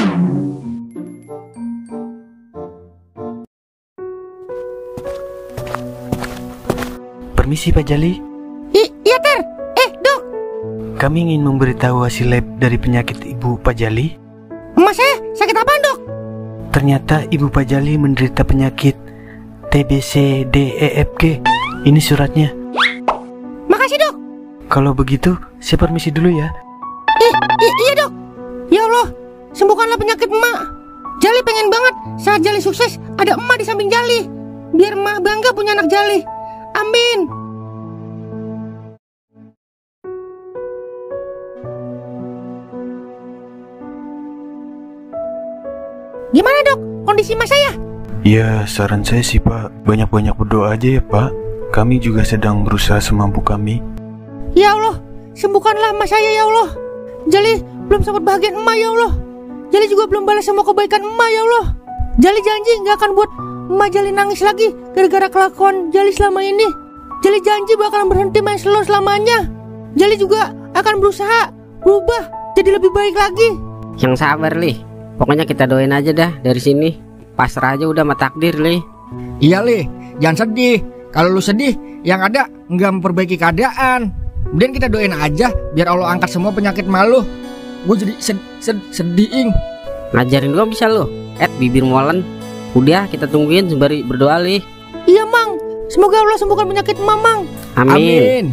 Permisi Pak Jali. Iya Ter. Dok. Kami ingin memberitahu hasil lab dari penyakit Ibu Pak Jali. Emak saya sakit apaan dok? Ternyata Ibu Pak Jali menderita penyakit TBC-DEFG. Ini suratnya. Makasih dok. Kalau begitu, saya permisi dulu ya. Iya dok. Ya Allah, sembuhkanlah penyakit emak. Jali pengen banget saat Jali sukses ada emak di samping Jali. Biar emak bangga punya anak Jali. Amin. Gimana dok kondisi emak saya? Ya, saran saya sih Pak, banyak-banyak berdoa aja ya Pak. Kami juga sedang berusaha semampu kami. Ya Allah, sembuhkanlah emak saya ya Allah. Jali belum sempat bahagian emak ya Allah. Jali juga belum balas semua kebaikan emak ya Allah. Jali janji gak akan buat emak Jali nangis lagi gara-gara kelakuan Jali selama ini. Jali janji bakalan berhenti main slow selamanya. Jali juga akan berusaha berubah jadi lebih baik lagi. Yang sabar Lih, pokoknya kita doain aja dah dari sini. Pasrah aja udah sama takdir Lih. Iya Lih, jangan sedih. Kalau lu sedih, yang ada nggak memperbaiki keadaan. Kemudian kita doain aja biar Allah angkat semua penyakit malu. Gue jadi sedih Ing. Ngajarin gua bisa lu. Bibir molen. Udah kita tungguin sembari berdoa Lih. Iya Mang, semoga Allah sembuhkan penyakit Mamang. Amin.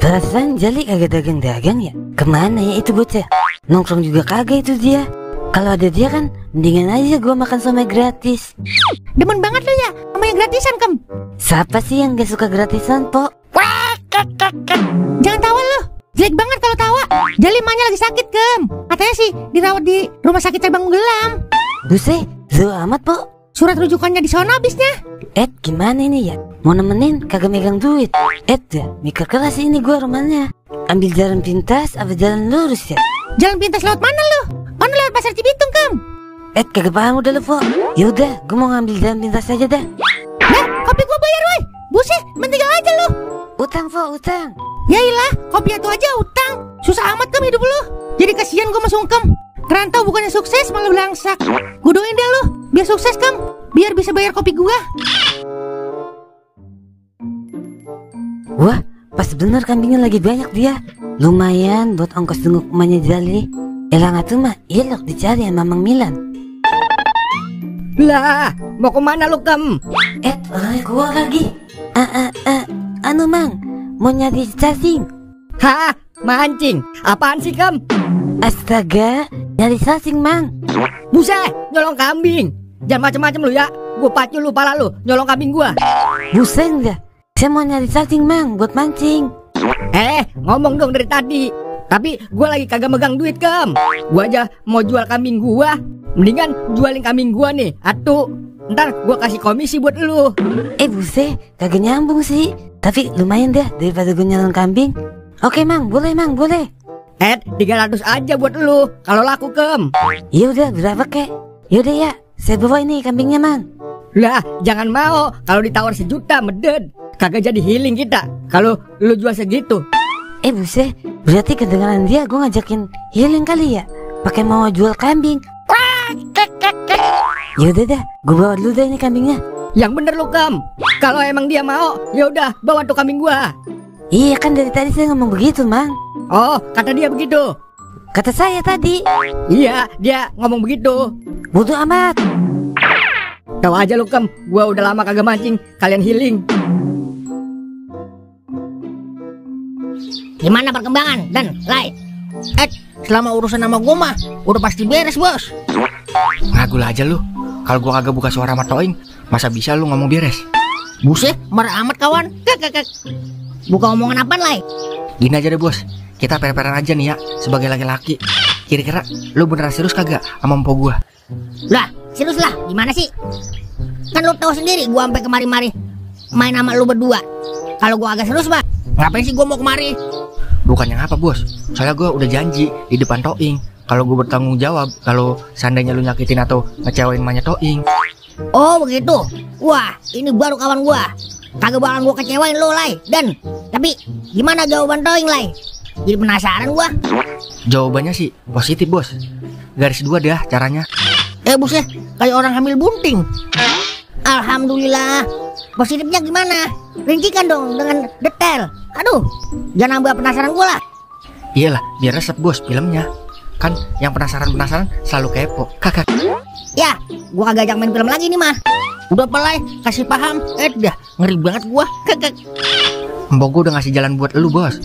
Perasaan Jali kagak dagang-dagang ya? Kemana ya itu bocah? Nongkrong juga kagak itu dia. Kalau ada dia kan mendingan aja gua makan somai gratis. Demen banget lo ya sama yang gratisan Kem. Siapa sih yang gak suka gratisan po? Jangan tawa lo, jelek banget kalau tawa. Jali emaknya lagi sakit Kem. Katanya sih dirawat di rumah sakit cabang Gelam. Buset, jauh amat po. Surat rujukannya di sono abisnya. Gimana ini ya? Mau nemenin kagak megang duit. Dah mikir keras ini gua rumahnya. Ambil jalan pintas apa jalan lurus ya? Jalan pintas lewat mana lo? Oh lewat pasar Cibitung Kem. Kagak paham udah lo po. Yaudah gua mau ngambil jalan pintas aja dah. Kopi gua bayar woi. Buset, mentinggal aja lo. Utang po, utang. Yailah, kopi itu aja utang. Susah amat Kem hidup lo. Jadi kasihan gua sama Sungkem. Kerantau bukannya sukses malah belangsak. Gua doain deh lo biar sukses Kem. Biar bisa bayar kopi gua. Wah, pas bener kambingnya lagi banyak dia. Lumayan buat ongkos tunggu emaknya Jali. Elang atuh mah ilok dicari sama Mang Milan. Lah, mau kemana lu Kem? Gua lagi. Anu Mang, mau nyari cacing. Hah, mancing? Apaan sih Kem? Astaga, nyari cacing Mang. Buset, nyolong kambing. Jangan macem-macem lu ya. Gua pacu lu pala lu, nyolong kambing gua. Buset dah. Saya mau nyari cacing Mang buat mancing. Ngomong dong dari tadi. Tapi gua lagi kagak megang duit Kem. Gua aja mau jual kambing gua. Mendingan jualin kambing gua nih. Atuh, ntar gua kasih komisi buat lu. Buset, kagak nyambung sih. Tapi lumayan dah daripada gue nyolong kambing. Oke Mang, boleh Mang, boleh. Ed, 300 aja buat lu. Kalau laku, Kem. Ya udah, berapa kek? Yaudah ya, saya bawa ini kambingnya, Mang. Lah, jangan mau. Kalau ditawar 1 juta, meded. Kagak jadi healing kita. Kalau lu jual segitu. Buset, berarti kedengaran dia gue ngajakin healing kali ya? Pakai mau jual kambing. Yaudah dah, gue bawa dulu deh ini kambingnya. Yang bener lu, Kem. Kalau emang dia mau, ya udah bawa tuh kambing gua. Iya kan dari tadi saya ngomong begitu, Mang. Oh, kata dia begitu. Kata saya tadi. Iya, dia ngomong begitu. Bodoh amat. Tahu aja lu, Kem. Gua udah lama kagak mancing, kalian healing. Gimana perkembangan dan Lai? Selama urusan nama gua mah udah pasti beres, Bos. Ragu lah aja lu. Kalau gua kagak buka suara sama Toing, masa bisa lu ngomong beres? Buset, marah amat kawan. Kek. Buka omongan apaan, Lai? Gini aja deh bos, kita per-peran aja nih ya sebagai laki-laki. Kira-kira lu beneran serius kagak sama empok gua? Lah, serius lah, gimana sih? Kan lu tahu sendiri gua sampai kemari-mari main sama lu berdua. Kalau gua agak serius, Pak, ngapain sih gua mau kemari? Bukannya apa bos, soalnya gua udah janji di depan Toing kalau gua bertanggung jawab kalau seandainya lu nyakitin atau ngecewain emaknya Toing. Oh begitu. Wah, ini baru kawan gua. Kagak bakalan gua kecewain lo, Lai. Dan tapi gimana jawaban Toing, Lai? Jadi penasaran gua. Jawabannya sih positif bos. Garis 2 dah caranya. Buset, kayak orang hamil bunting. Alhamdulillah. Positifnya gimana? Rincikan dong dengan detail. Aduh, jangan nambah penasaran gua lah. Iyalah, biar resep bos filmnya. Kan yang penasaran selalu kepo. Kakak. Ya, gua kagak ajak main film lagi nih mah. Udah pelai, kasih paham. Dah, ngeri banget gua. Kakak. Mbok gua udah ngasih jalan buat lu bos.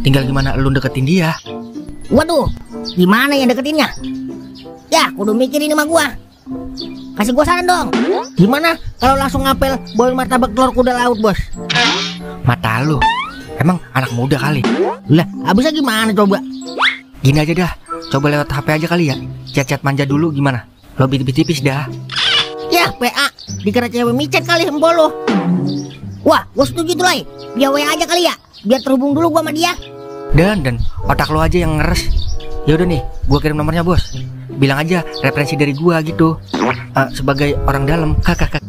Tinggal gimana lu deketin dia. Waduh, gimana yang deketinnya? Ya, kudu mikirin sama gua. Kasih gua saran dong. Gimana kalau langsung ngapel boil martabak telur kuda laut, bos? Mata lu, emang anak muda kali. Lah, abisnya gimana coba? Gini aja dah, coba lewat HP aja kali ya. Chat-chat manja dulu gimana? Lo tipis-tipis dah. Ya, PA, dikira cewek micet kali empol lo. Wah, gua setuju tuh, Lai. Via WA aja kali ya, biar terhubung dulu gua sama dia. Dan otak lo aja yang ngeres. Ya udah nih, gua kirim nomornya bos. Bilang aja referensi dari gua gitu. Sebagai orang dalam, kakak.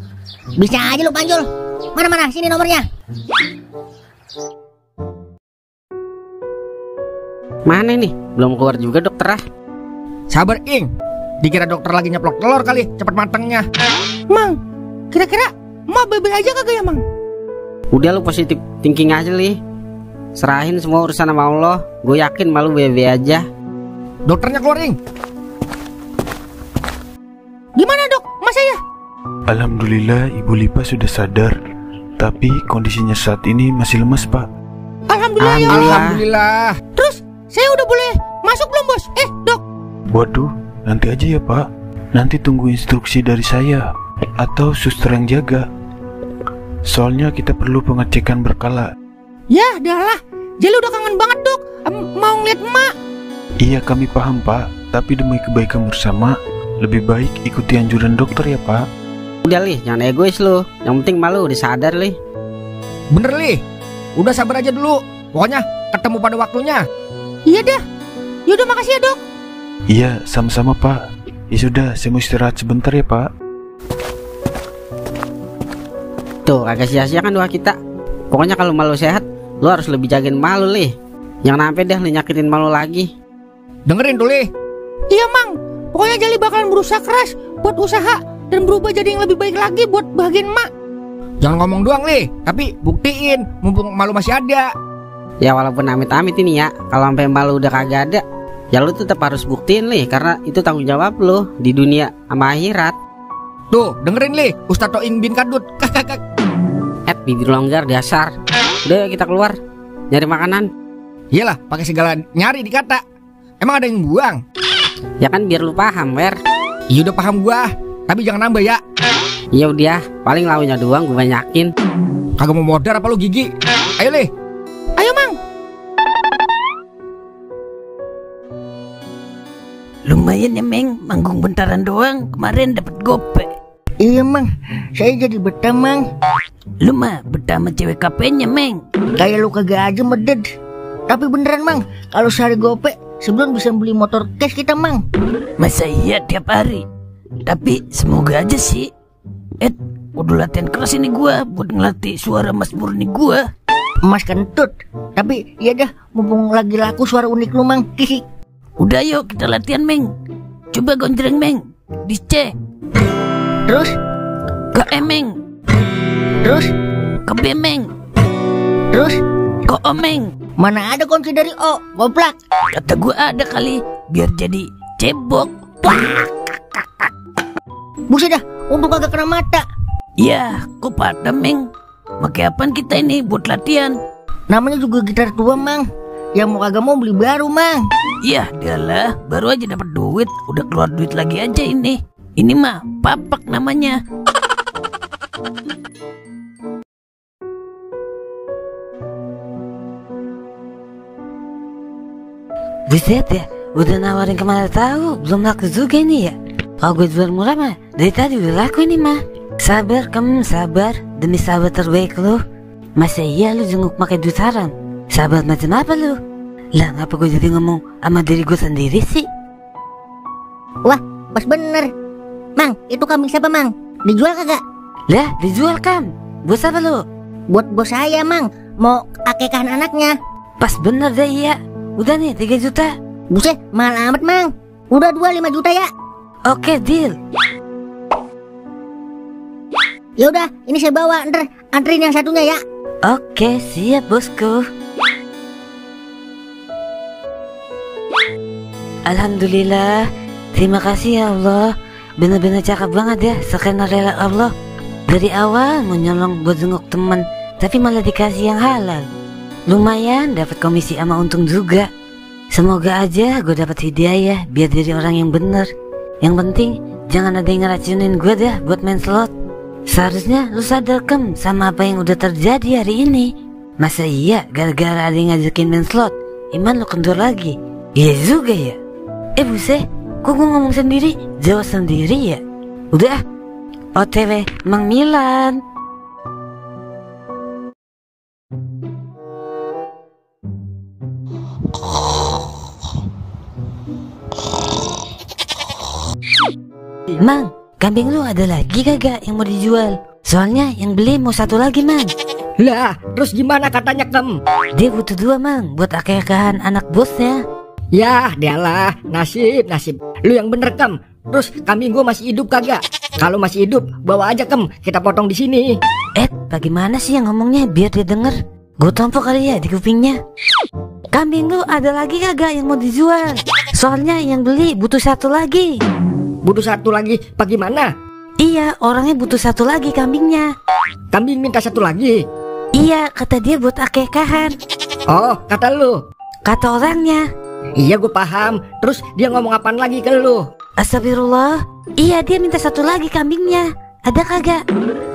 Bisa aja lu panjul. Mana sini nomornya. Mana nih? Belum keluar juga dokter ah. Sabar Ing, dikira dokter lagi nyeplok telur kali, cepet matangnya. Mang, kira-kira mau bebe aja kagak ya, Mang? Udah lu positif thinking aja li. Serahin semua urusan sama Allah. Gue yakin malu bebe aja. Dokternya keluar Ing. Gimana dok, mas saya? Alhamdulillah Ibu Lipa sudah sadar. Tapi kondisinya saat ini masih lemas pak. Alhamdulillah ya. Alhamdulillah. Terus saya udah boleh masuk belum bos? Dok. Waduh, nanti aja ya pak. Nanti tunggu instruksi dari saya atau suster yang jaga. Soalnya kita perlu pengecekan berkala. Ya udahlah, Jeli udah kangen banget dok. Mau ngeliat emak. Iya kami paham pak. Tapi demi kebaikan bersama, lebih baik ikuti anjuran dokter ya pak. Udah li, jangan egois lu. Yang penting malu udah sadar li. Bener li, udah sabar aja dulu. Pokoknya ketemu pada waktunya. Iya dah. Yaudah makasih ya dok. Iya sama-sama pak. Ya sudah, saya mau istirahat sebentar ya pak. Tuh agak sia-sia kan doa kita. Pokoknya kalau malu sehat, lu harus lebih jagain malu li. Jangan sampai deh lu nyakitin malu lagi. Dengerin tuh li. Iya mang, pokoknya Jali bakalan berusaha keras buat usaha dan berubah jadi yang lebih baik lagi buat bahagian emak. Jangan ngomong doang li, tapi buktiin mumpung malu masih ada. Ya walaupun amit-amit ini ya, kalau sampai malu udah kagak ada, ya lu tetap harus buktiin li, karena itu tanggung jawab lu di dunia sama akhirat. Tuh dengerin li, Ustadz Toing bin Kadut. Bibir longgar dasar. Udah kita keluar nyari makanan. Iyalah, pakai segala nyari dikata. Emang ada yang buang? Ya kan biar lu paham, Wer. Iya udah paham gua, tapi jangan nambah ya. Iya udah, paling launya doang gua banyakin. Kagak mau modar apa lu Gigi? Ayo li. Ayo mang. Lumayan ya Meng, manggung bentaran doang, kemarin dapat gope. Iya mang, saya jadi betah mang. Lu mah betah sama cewek kapenya Meng. Kayak lu kagak aja meded. Tapi beneran Mang, kalau sehari gope sebelum bisa beli motor cash kita Mang. Masa iya tiap hari? Tapi semoga aja sih. Udah latihan keras ini gua buat ngelatih suara Mas Murni gua. Mas kentut. Tapi iya dah, mumpung lagi laku suara unik lu Mang. Udah yuk kita latihan Meng. Coba gonjreng Meng. Di C. Terus ke E Meng. Terus ke B Meng. Terus ke O Meng. Mana ada kunci dari O, goblok. Kata gua ada kali, biar jadi cebok. Buset dah, untung kagak kena mata. Ya, kok pada Meng? Pakai apaan kita ini buat latihan? Namanya juga gitar tua Mang. Yang mau kagak mau beli baru Mang. Iya, dialah, baru aja dapat duit, udah keluar duit lagi aja ini. Ini mah papak namanya. Buset ya, udah nawarin kemana tahu, belum laku juga ini ya. Kalau gue jual murah mah, dari tadi udah laku ini mah. Sabar kamu, sabar, demi sahabat terbaik lu. Masa iya lu jenguk pakai duit haram? Sahabat macam apa lu? Lah ngapa gue jadi ngomong sama diri gue sendiri sih? Wah, pas bener. Mang, itu kambing siapa Mang? Dijual kagak? Lah, dijual Kam. Buat siapa lu? Buat bos saya Mang, mau akekahan anaknya. Pas bener deh iya. Udah nih 3 juta. Buset, mahal amat Mang. Udah 5 juta ya. Oke, deal. Ya udah, ini saya bawa, ntar anterin yang satunya ya. Oke, siap bosku. Alhamdulillah, terima kasih ya Allah. Bener-bener cakep banget ya, sekarang rela Allah. Dari awal mau nyolong buat jenguk temen, tapi malah dikasih yang halal. Lumayan dapat komisi sama untung juga. Semoga aja gue dapat hidayah biar dari orang yang bener. Yang penting jangan ada yang ngeracunin gue dah buat main slot. Seharusnya lu sadar Kem sama apa yang udah terjadi hari ini. Masa iya gara-gara ada yang ngajakin main slot iman lu kendur lagi? Iya juga ya. Buset, kok gue ngomong sendiri jawab sendiri ya. Udah OTW Mang Milan. Mang, kambing lu ada lagi kagak yang mau dijual? Soalnya yang beli mau satu lagi Mang. Lah, terus gimana katanya Kem? Dia butuh 2 Mang buat akekahan anak bosnya. Yah, dialah, nasib. Lu yang bener Kem. Terus kambing gua masih hidup kagak? Kalau masih hidup, bawa aja Kem, kita potong di sini. Bagaimana sih yang ngomongnya biar dia denger? Gue tompok kali ya di kupingnya. Kambing lu ada lagi kagak yang mau dijual? Soalnya yang beli butuh 1 lagi. Butuh 1 lagi, bagaimana? Iya, orangnya butuh 1 lagi kambingnya. Kambing minta 1 lagi? Iya, kata dia buat akekahan. Oh, kata lu? Kata orangnya. Iya, gue paham. Terus dia ngomong apaan lagi ke lu? Astagfirullah. Iya, dia minta 1 lagi kambingnya. Ada kagak?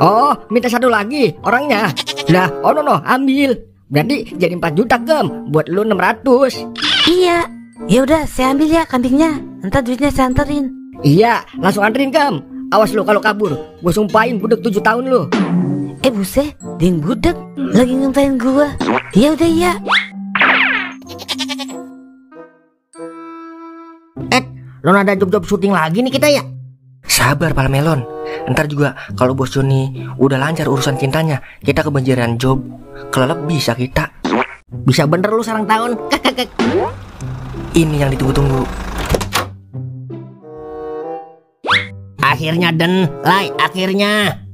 Oh, minta 1 lagi orangnya. Lah, oh no, ambil. Berarti jadi 4 juta Kem. Buat lu 600. Iya. Ya udah, saya ambil ya kambingnya. Entar duitnya saya anterin. Iya, langsung anterin Kem. Awas lu kalau kabur, gue sumpahin budek 7 tahun lu. Buset, ding budek lagi nyumpahin gua. Ya udah ya. Lo ada job-job syuting lagi nih kita ya? Sabar Pala Melon. Ntar juga kalau bos Joni udah lancar urusan cintanya, kita kebanjiran job. Kelelep bisa kita. Bisa bener lu sarang tahun. Ini yang ditunggu-tunggu. Akhirnya Den, Lai, akhirnya.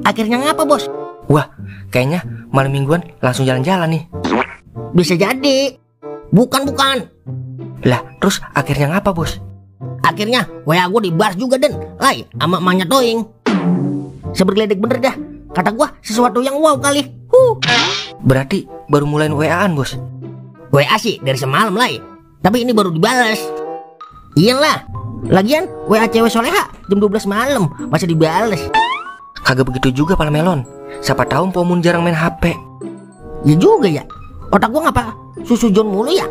Akhirnya ngapa bos? Wah, kayaknya malam mingguan langsung jalan-jalan nih. Bisa jadi. Bukan. Lah, terus akhirnya ngapa bos? Akhirnya WA gue dibahas juga Den, Lai, sama emaknya Toing. Sebergeledek bener dah. Kata gua sesuatu yang wow kali. Berarti baru mulain WA-an bos? WA sih dari semalam Lai, tapi ini baru dibalas. Iyalah, lagian WA cewek soleha jam 12 malam masih dibales. Kagak begitu juga Pala Melon. Siapa tahu Pomun jarang main HP. Ya juga ya. Otak gua ngapa susu John mulu ya?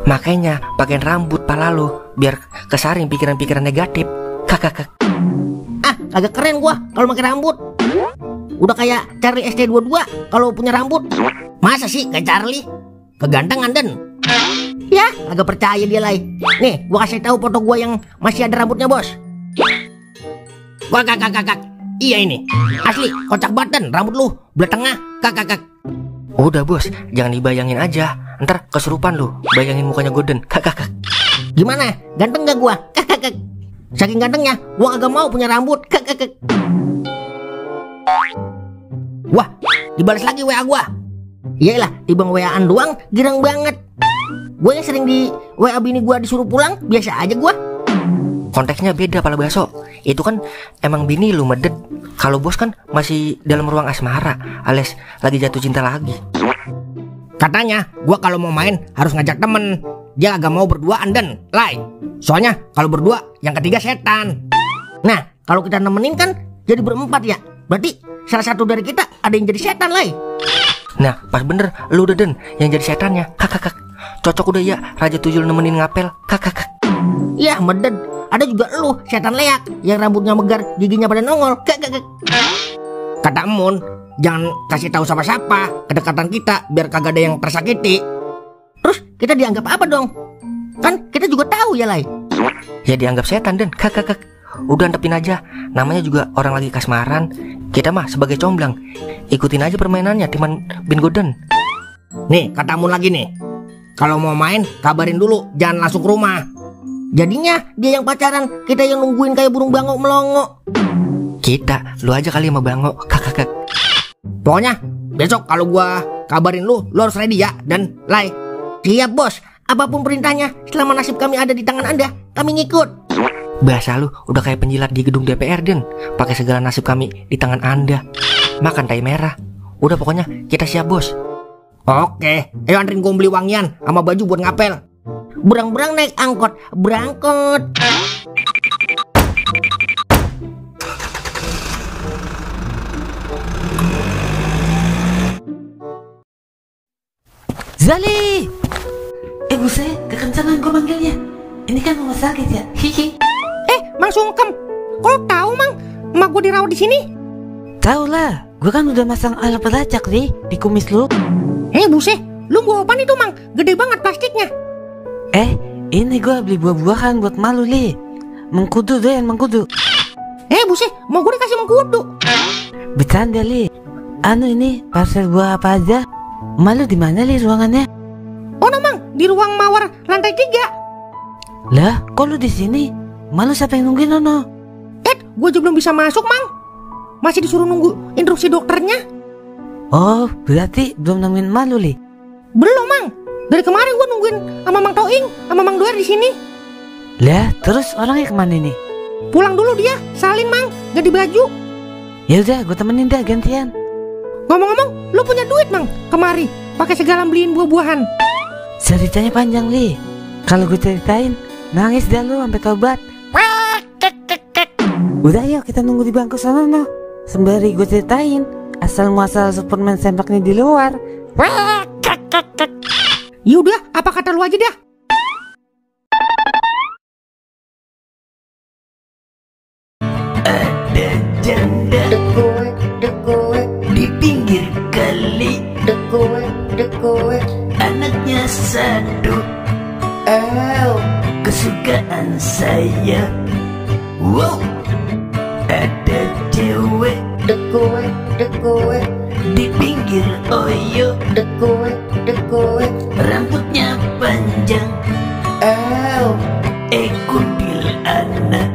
Makanya pakein rambut pala lu biar kesaring pikiran-pikiran negatif. Kakak. Agak keren gua kalau pakai rambut. Udah kayak Charlie ST22 kalau punya rambut. Masa sih kayak Charlie? kegantengan Den. Ya, agak percaya dia Lai. Nih, gua kasih tahu foto gua yang masih ada rambutnya, Bos. Wah, kak. Iya ini. Asli, kocak banget Den, rambut lu belah tengah, kak. Udah bos, jangan dibayangin aja. Ntar kesurupan lu, bayangin mukanya Golden. Kak. Gimana? Ganteng gak gua? Kak. Saking gantengnya, gua kagak mau punya rambut. Kak. Wah, dibalas lagi WA gua. Iyalah, tibang WA-an doang, girang banget. Gue yang sering di WA bini gua disuruh pulang, biasa aja gua. Konteksnya beda pala baso. Itu kan emang bini lu medet. Kalau bos kan masih dalam ruang asmara, alias lagi jatuh cinta lagi. Katanya gua kalau mau main harus ngajak temen. Dia agak mau berduaan Den, Lai. Soalnya kalau berdua yang ketiga setan. Nah, kalau kita nemenin kan jadi berempat ya. Berarti salah satu dari kita ada yang jadi setan, Lai. Nah, pas bener lu udah Den yang jadi setannya. Kak. Cocok udah ya Raja Tuyul nemenin ngapel. Kak. Ya, meded. Ada juga lu, setan leak, yang rambutnya megar, giginya pada nongol. Kak. Kata Emun, jangan kasih tahu siapa-siapa kedekatan kita biar kagak ada yang tersakiti. Terus kita dianggap apa dong? Kan kita juga tahu ya, Lai. Ya dianggap setan Den. Kak. Udah antepin aja. Namanya juga orang lagi kasmaran. Kita mah sebagai comblang ikutin aja permainannya Timan bin Golden. Nih, kata Emun lagi nih. Kalau mau main, kabarin dulu, jangan langsung ke rumah. Jadinya dia yang pacaran, kita yang nungguin kayak burung bangok melongo. Kita, lu aja kali sama Bango. Kak. Pokoknya besok kalau gua kabarin lu harus ready ya. Dan Lai, siap bos. Apapun perintahnya, selama nasib kami ada di tangan Anda, kami ngikut. Bahasa lu udah kayak penjilat di gedung DPR Den. Pakai segala nasib kami di tangan Anda. Makan tai merah. Udah pokoknya kita siap bos. Oke, ayo anterin gua beli wangian sama baju buat ngapel. Berang-berang naik angkot, berangkot. Zali! Buset, kekencangan gue manggilnya. Ini kan rumah sakit ya. Hihi. Mang Sungkem, kok tahu Mang? Emak gue dirawat di sini. Tahu lah, gue kan udah masang alat pelacak nih di kumis lu. Buset, lu bawa apaan itu Mang? Gede banget plastiknya. Ini gue beli buah-buahan buat malu li. Mengkudu doyan mengkudu. Buset, mau gue dikasih mengkudu. Bercanda li. Anu ini parcel buah apa aja? Malu di mana li ruangannya? Oh no Mang, di ruang mawar lantai 3. Lah, kok lu di sini? Malu siapa yang nungguin Nono? Gue juga belum bisa masuk Mang. Masih disuruh nunggu instruksi dokternya. Oh, berarti belum nemuin Malu li? Belum Mang. Dari kemarin gue nungguin sama Mang Toing, sama Mang Doer di sini. Lah, terus orangnya kemana nih? Pulang dulu dia, salin Mang, ganti baju. Ya udah, gue temenin dah gantian. Ngomong-ngomong, lu punya duit Mang? Kemari, pakai segala beliin buah-buahan. Ceritanya panjang li. Kalau gue ceritain, nangis dah lu sampai tobat. Udah yuk kita nunggu di bangku sana no. Sembari gue ceritain asal muasal Superman sempaknya di luar. Yaudah, apa kata lu aja dah. Ada janda di pinggir kali. Anaknya satu. Kesukaan saya. Wow. Ada cewek di pinggir oyo. Rambutnya panjang. Kudil anak.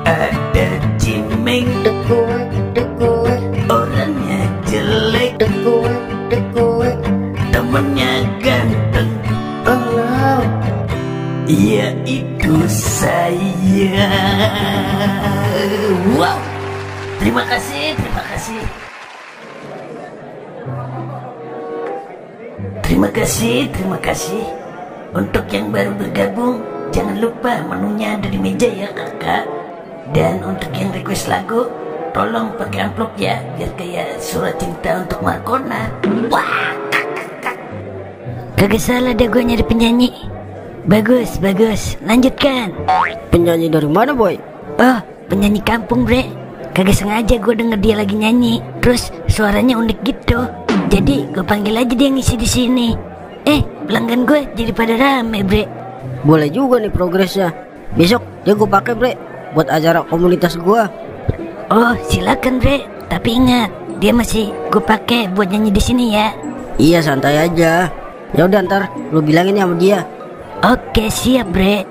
Ada cimeng. Orangnya jelek. Temennya ganteng. Yaitu saya. Wow. Terima kasih. Terima kasih. Untuk yang baru bergabung, jangan lupa menunya ada di meja ya kakak. Dan untuk yang request lagu, tolong pakai amplop ya, biar kayak surat cinta untuk Markona. Wah, kakak. Kagak salah deh gue nyari penyanyi. Bagus, lanjutkan. Penyanyi dari mana boy? Oh, penyanyi kampung bre. Kagak sengaja gue denger dia lagi nyanyi. Terus suaranya unik gitu. Jadi gue panggil aja dia ngisi di sini. Pelanggan gue jadi pada rame, bre. Boleh juga nih progresnya. Besok dia gue pakai, bre, buat acara komunitas gue. Oh, silakan, bre. Tapi ingat, dia masih gue pakai buat nyanyi di sini ya. Iya, santai aja. Ya udah, ntar lu bilangin ya sama dia. Oke, siap, bre.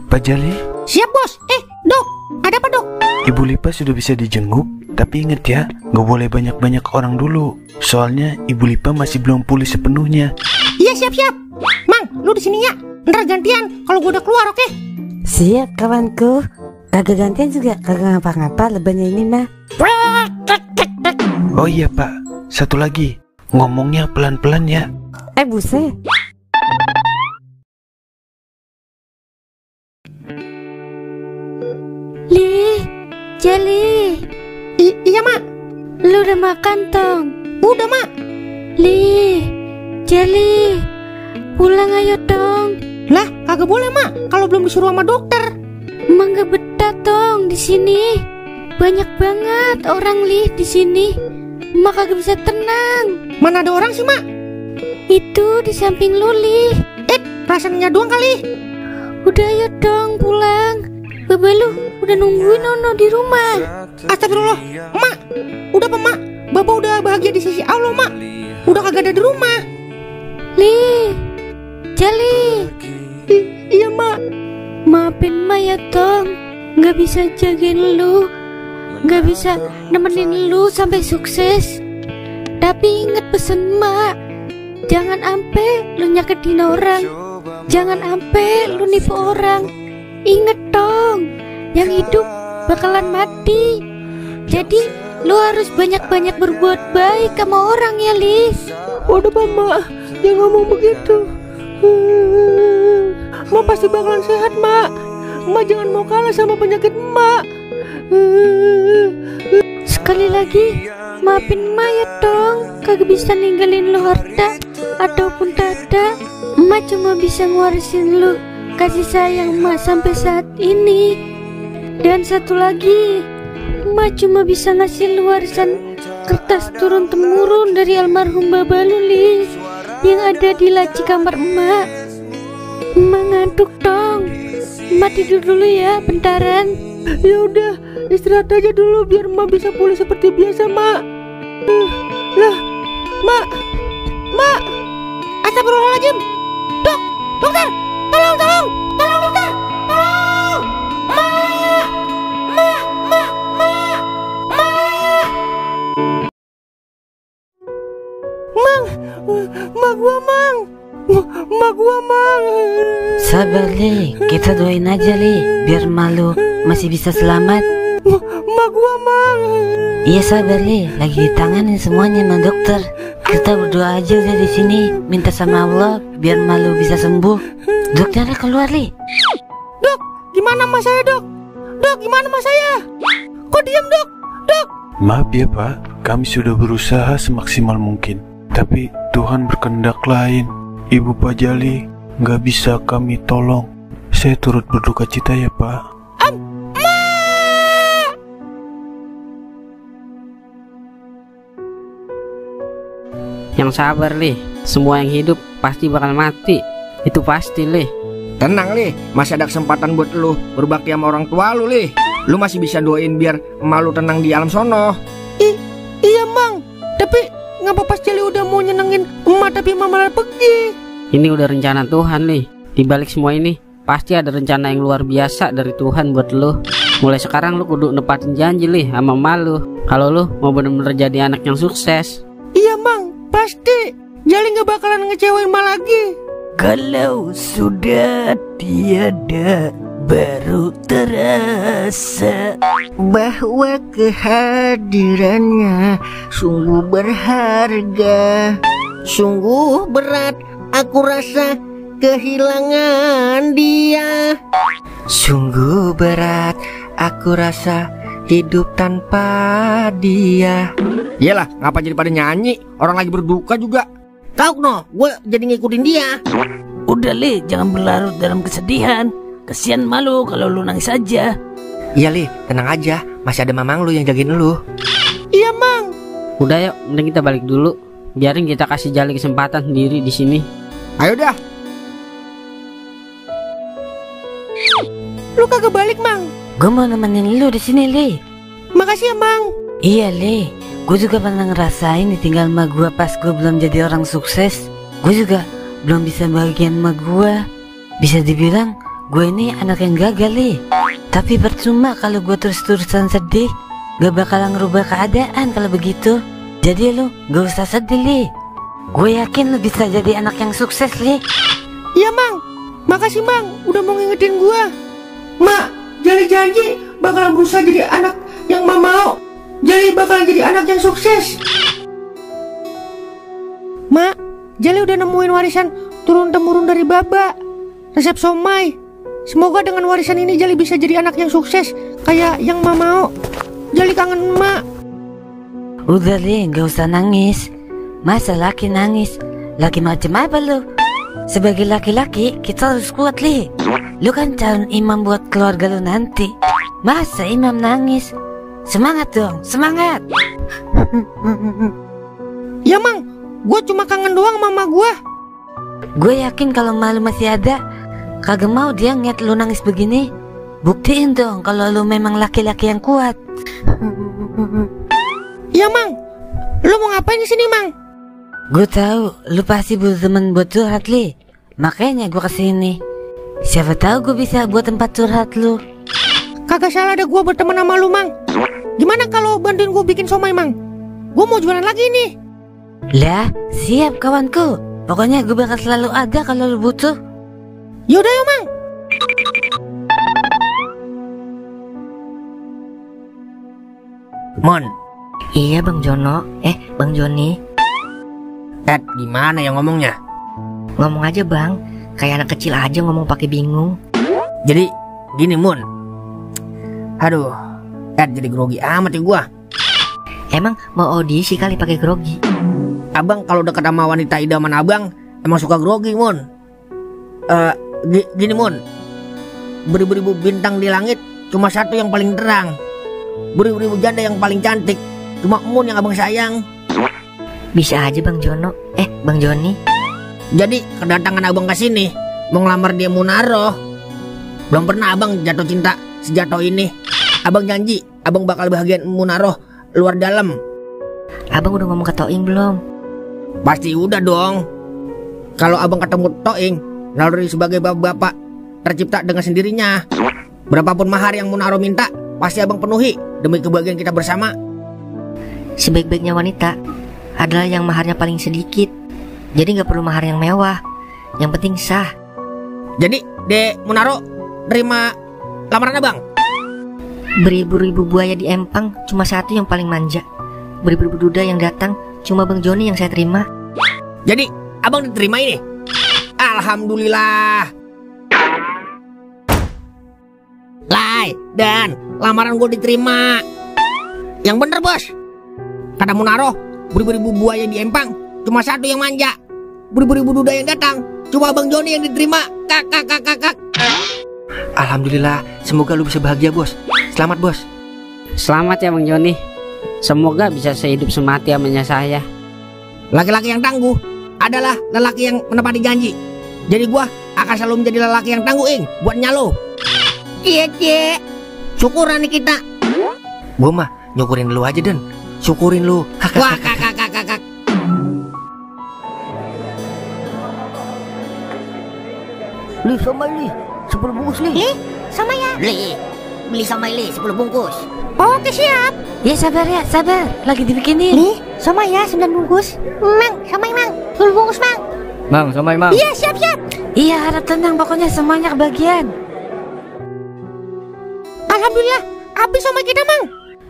Pak Jali, Siap bos. Dok, ada apa dok? Ibu Lipa sudah bisa dijenguk. Tapi inget ya, gak boleh banyak-banyak orang dulu. Soalnya Ibu Lipa masih belum pulih sepenuhnya. Iya siap. Mang, lu di sini ya. Ntar gantian kalau gue udah keluar, oke? Siap kawanku. Kagak gantian juga kagak ngapa-ngapa lebannya ini mah. Oh iya Pak, satu lagi, ngomongnya pelan-pelan ya. Buset. Jali. Iya mak. Lu udah makan tong? Udah mak. Jali, pulang ayo dong. Lah, kagak boleh mak kalau belum disuruh sama dokter. Emang gak betah dong di sini. Banyak banget orang di sini. Mak kagak bisa tenang. Mana ada orang sih mak? Itu di samping lu Rasanya doang kali. Udah ayo dong pulang. Baba lu udah nungguin Nono di rumah. Astagfirullah, mak. Udah apa mak? Baba udah bahagia di sisi Allah mak. Udah kagak ada di rumah. Jali. Iya mak. Maafin mak ya tong. Gak bisa jagain lu, gak bisa nemenin lu sampai sukses. Tapi inget pesen mak, jangan ampe lu nyakitin orang, jangan ampe lu nipu orang. Inget dong, yang hidup bakalan mati. Jadi lu harus banyak-banyak berbuat baik sama orang ya, Lis. Udah Mak, jangan ngomong begitu. Mak pasti bakalan sehat, Mak. Mak jangan mau kalah sama penyakit Mak. Sekali lagi, maafin Mak ya dong. Kagak bisa ninggalin lu harta ataupun tata. Mak cuma bisa ngewarisin lu kasih sayang Mak sampai saat ini. Dan satu lagi, Mak cuma bisa ngasih lu warisan kertas turun-temurun dari almarhum Baba lu, Lis, yang ada di laci kamar Emak. Emak ngantuk dong. Emak tidur dulu ya, bentaran. Ya udah, istirahat aja dulu biar Emak bisa pulih seperti biasa, Mak. Lah, Mak. Astagfirullahaladzim. Dokter, tolong, dokter, tolong. Mak gua, Mang. Sabar, Li. Kita doain aja, Li, biar malu masih bisa selamat. Mak gua, Mang. Iya sabar, Li. Lagi ditanganin semuanya sama dokter. Kita berdoa aja udah di sini, minta sama Allah biar malu bisa sembuh. Dokternya keluar, Li. Dok, gimana mas saya, Dok? Dok, gimana mas saya? Kok diam, Dok? Dok. Maaf ya Pak, kami sudah berusaha semaksimal mungkin, tapi Tuhan berkehendak lain. Ibu Pak Jali nggak bisa kami tolong. Saya turut berduka cita ya Pak. Yang sabar, Li. Semua yang hidup pasti bakal mati. Itu pasti, Li. Tenang, Li. Masih ada kesempatan buat lu berbakti sama orang tua lu, Li. Lu masih bisa doain biar emak lu tenang di alam sono. Iya, Mang. Tapi ngapa pas Jali udah mau nyenengin emak tapi emak malah pergi? Ini udah rencana Tuhan, Li. Di balik semua ini pasti ada rencana yang luar biasa dari Tuhan buat lu. Mulai sekarang lu kudu nepatin janji, Li, sama emak lu. Kalau lu mau bener-bener jadi anak yang sukses. Iya, Mang. Pasti Jali gak bakalan ngecewain emak lagi. Kalau sudah tiada, baru terasa bahwa kehadirannya sungguh berharga. Sungguh berat aku rasa kehilangan dia. Sungguh berat aku rasa hidup tanpa dia. Iyalah, ngapa jadi pada nyanyi? Orang lagi berduka juga. Tahu no, gue jadi ngikutin dia. Udah, Li, jangan berlarut dalam kesedihan. Kasian malu kalau lu nangis aja. Iya Li, tenang aja, masih ada mamang lu yang jagain lu. Iya Mang. Udah yuk, mending kita balik dulu. Biarin kita kasih Jali kesempatan sendiri di sini. Ayo dah. Lu kagak balik Mang. Gue mau nemenin lu di sini, Li. Makasih ya Mang. Iya, Li. Gue juga pernah ngerasain ditinggal sama gue pas gue belum jadi orang sukses. Gue juga belum bisa bagian sama gue. Bisa dibilang gue ini anak yang gagal, Li. Tapi percuma kalau gue terus-terusan sedih. Gak bakalan ngerubah keadaan kalau begitu. Jadi lu gak usah sedih, Li. Gue yakin lu bisa jadi anak yang sukses, Li. Iya Mang. Makasih Mang udah mau ngingetin gue. Mak, Jali janji bakalan berusaha jadi anak yang Mak mau. Jali bakalan jadi anak yang sukses. Mak, Jali udah nemuin warisan turun-temurun dari Baba, resep somai. Semoga dengan warisan ini Jali bisa jadi anak yang sukses kayak yang Mak mau. Jali kangen Mak. Udah, Li, gak usah nangis. Masa laki nangis? Laki macam apa lu? Sebagai laki-laki kita harus kuat, Li. Lu kan calon imam buat keluarga lu nanti. Masa imam nangis? Semangat dong, semangat. Ya Mang, gue cuma kangen doang mama gue. Gue yakin kalau malu masih ada, kagak mau dia ngeliat lu nangis begini. Buktiin dong kalau lu memang laki-laki yang kuat. Ya Mang, lu mau ngapain di sini Mang? Gue tahu lu pasti butuh temen buat curhat, Li. Makanya gue kesini. Siapa tahu gue bisa buat tempat curhat lu. Kagak salah ada gue berteman sama lu Mang. Gimana kalau bantuin gue bikin somai Mang? Gue mau jualan lagi nih. Lah, siap kawanku. Pokoknya gue bakal selalu ada kalau lu butuh. Yaudah yuk Mang. Mon. Iya Bang Jono. Bang Joni. Gimana ya ngomongnya? Ngomong aja Bang, kayak anak kecil aja ngomong pakai bingung. Jadi gini Mon. Aduh, jadi grogi amat ya gua. Emang mau audisi kali pakai grogi? Abang kalau dekat sama wanita idaman abang emang suka grogi Mon. Gini Mon, beribu-ribu bintang di langit cuma satu yang paling terang. Beribu-ribu janda yang paling cantik cuma Mon yang abang sayang. Bisa aja Bang Jono. Bang Joni. Jadi kedatangan abang ke sini mau ngelamar dia Munaro. Belum pernah abang jatuh cinta sejatuh ini. Abang janji abang bakal bahagiain Munaro luar dalam. Abang udah ngomong ke Toing belum? Pasti udah dong. Kalau abang ketemu Toing, naluri sebagai bapak-bapak tercipta dengan sendirinya. Berapapun mahar yang Munaro minta, pasti abang penuhi demi kebahagiaan kita bersama. Sebaik-baiknya wanita adalah yang maharnya paling sedikit. Jadi gak perlu mahar yang mewah, yang penting sah. Jadi Dek Munaro terima lamaran abang? Beribu-ribu buaya di empang cuma satu yang paling manja. Beribu-ribu duda yang datang cuma Bang Joni yang saya terima. Jadi abang diterima ini? Alhamdulillah. Lai dan lamaran gue diterima. Yang bener bos. Kata Munaro, beribu-ribu buaya di empang cuma satu yang manja. Beribu-ribu duda yang datang cuma Bang Joni yang diterima. Kak. Alhamdulillah, semoga lu bisa bahagia bos. Selamat bos. Selamat ya Bang Joni. Semoga bisa sehidup semati amanya saya. Laki-laki yang tangguh adalah lelaki yang menepati janji. Jadi gua akan selalu menjadi lelaki yang tangguh buat nyalo. Cie. Syukuran nih kita. Gua mah nyukurin lu aja Den. Syukurin lu. Wah kakak. Li, somai Li, 10 bungkus Li. Somai ya? Li, beli somai Li, 10 bungkus. Oke siap. Ya sabar, lagi dibikinin. Li, somai ya 9 bungkus. Mang, somai Mang, 10 bungkus Mang. Mang, somai Mang. Iya siap. Iya, harap tenang, pokoknya semuanya kebagian. Alhamdulillah, habis somai kita Mang.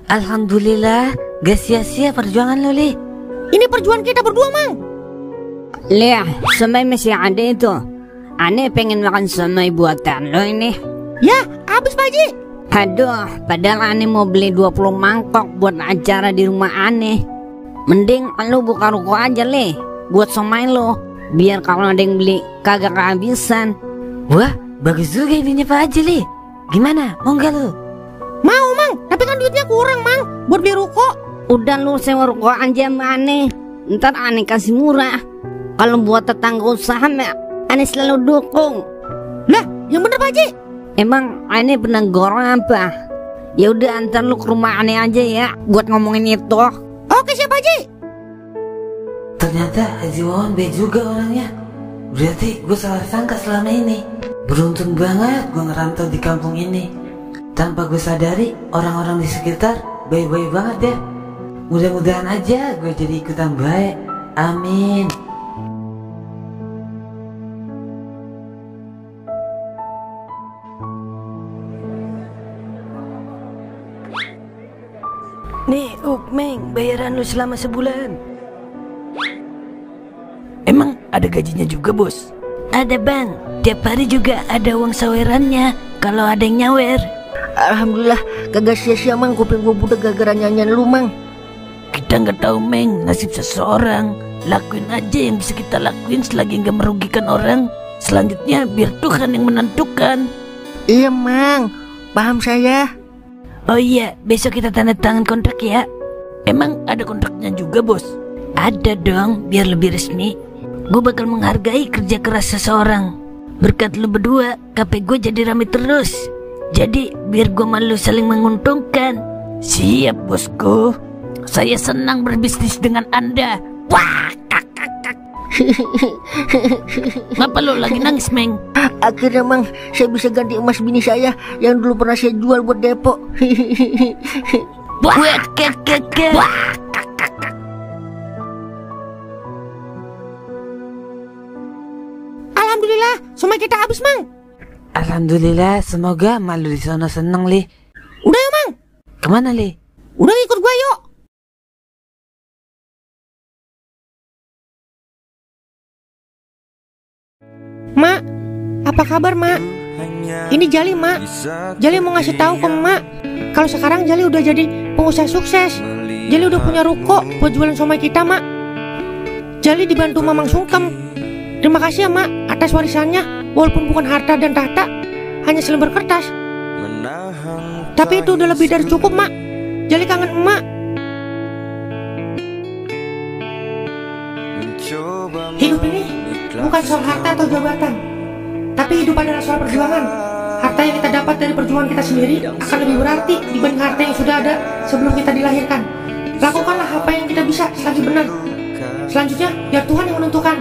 Alhamdulillah, gak sia-sia perjuangan lo, Li. Ini perjuangan kita berdua Mang. Liah, somai masih ada itu. Aneh pengen makan somai buatan lo ini. Ya, habis Pak Haji. Aduh, padahal aneh mau beli 20 mangkok buat acara di rumah aneh. Mending lo buka ruko aja Le, buat somai lo. Biar kalau ada yang beli kagak kehabisan. Wah, bagus juga idenya Pak Haji, Li. Gimana, mau gak lo? Mau Mang, tapi kan duitnya kurang Mang buat beli ruko. Udah lu sewa ruko aja sama aneh, ntar aneh kasih murah. Kalau buat tetangga usaha aneh selalu dukung. Lah, yang bener Pak Haji. Emang aneh pernah gorong apa? Ya udah antar lu ke rumah aneh aja ya buat ngomongin itu. Oke siap Haji. Ternyata Haji Wawan baik juga orangnya. Berarti gue salah sangka selama ini. Beruntung banget gue ngerantau di kampung ini. Tanpa gue sadari orang-orang di sekitar baik-baik banget ya. Mudah-mudahan aja gue jadi ikutan baik. Amin. Nih, Meng, bayaran lu selama sebulan. Emang ada gajinya juga, Bos? Ada bang, tiap hari juga ada uang sawerannya kalau ada yang nyawer. Alhamdulillah, kagak sia-sia Mang, kuping gua budak gara-gara nyanyian lu Mang. Kita nggak tahu Meng nasib seseorang. Lakuin aja yang bisa kita lakuin selagi nggak merugikan orang. Selanjutnya biar Tuhan yang menentukan. Iya Mang, paham saya. Oh iya, besok kita tanda tangan kontrak ya. Emang ada kontraknya juga Bos? Ada dong, biar lebih resmi. Gue bakal menghargai kerja keras seseorang. Berkat lu berdua, KP gue jadi rame terus. Jadi biar gue malu saling menguntungkan. Siap bosku. Saya senang berbisnis dengan Anda. Wah, ngapa lo lagi nangis Meng? Akhirnya Mang, saya bisa ganti emas bini saya yang dulu pernah saya jual buat depo. Alhamdulillah, semua kita habis Mang. Alhamdulillah, semoga malu di sana seneng Li. Udah ya Mang. Kemana Li? Udah ikut gua yuk. Mak, apa kabar Mak? Ini Jali Mak. Jali mau ngasih tahu ke Mak kalau sekarang Jali udah jadi pengusaha sukses. Jali udah punya ruko buat jualan somai kita Mak. Jali dibantu Mamang Sungkem. Terima kasih ya Mak atas warisannya. Walaupun bukan harta dan tahta, hanya selembar kertas, tapi itu udah lebih dari cukup Mak. Jali kangen Emak. Hidup ini bukan soal harta atau jabatan, tapi hidup adalah soal perjuangan. Harta yang kita dapat dari perjuangan kita sendiri akan lebih berarti dibanding harta yang sudah ada sebelum kita dilahirkan. Lakukanlah apa yang kita bisa selagi benar. Selanjutnya biar Tuhan yang menentukan.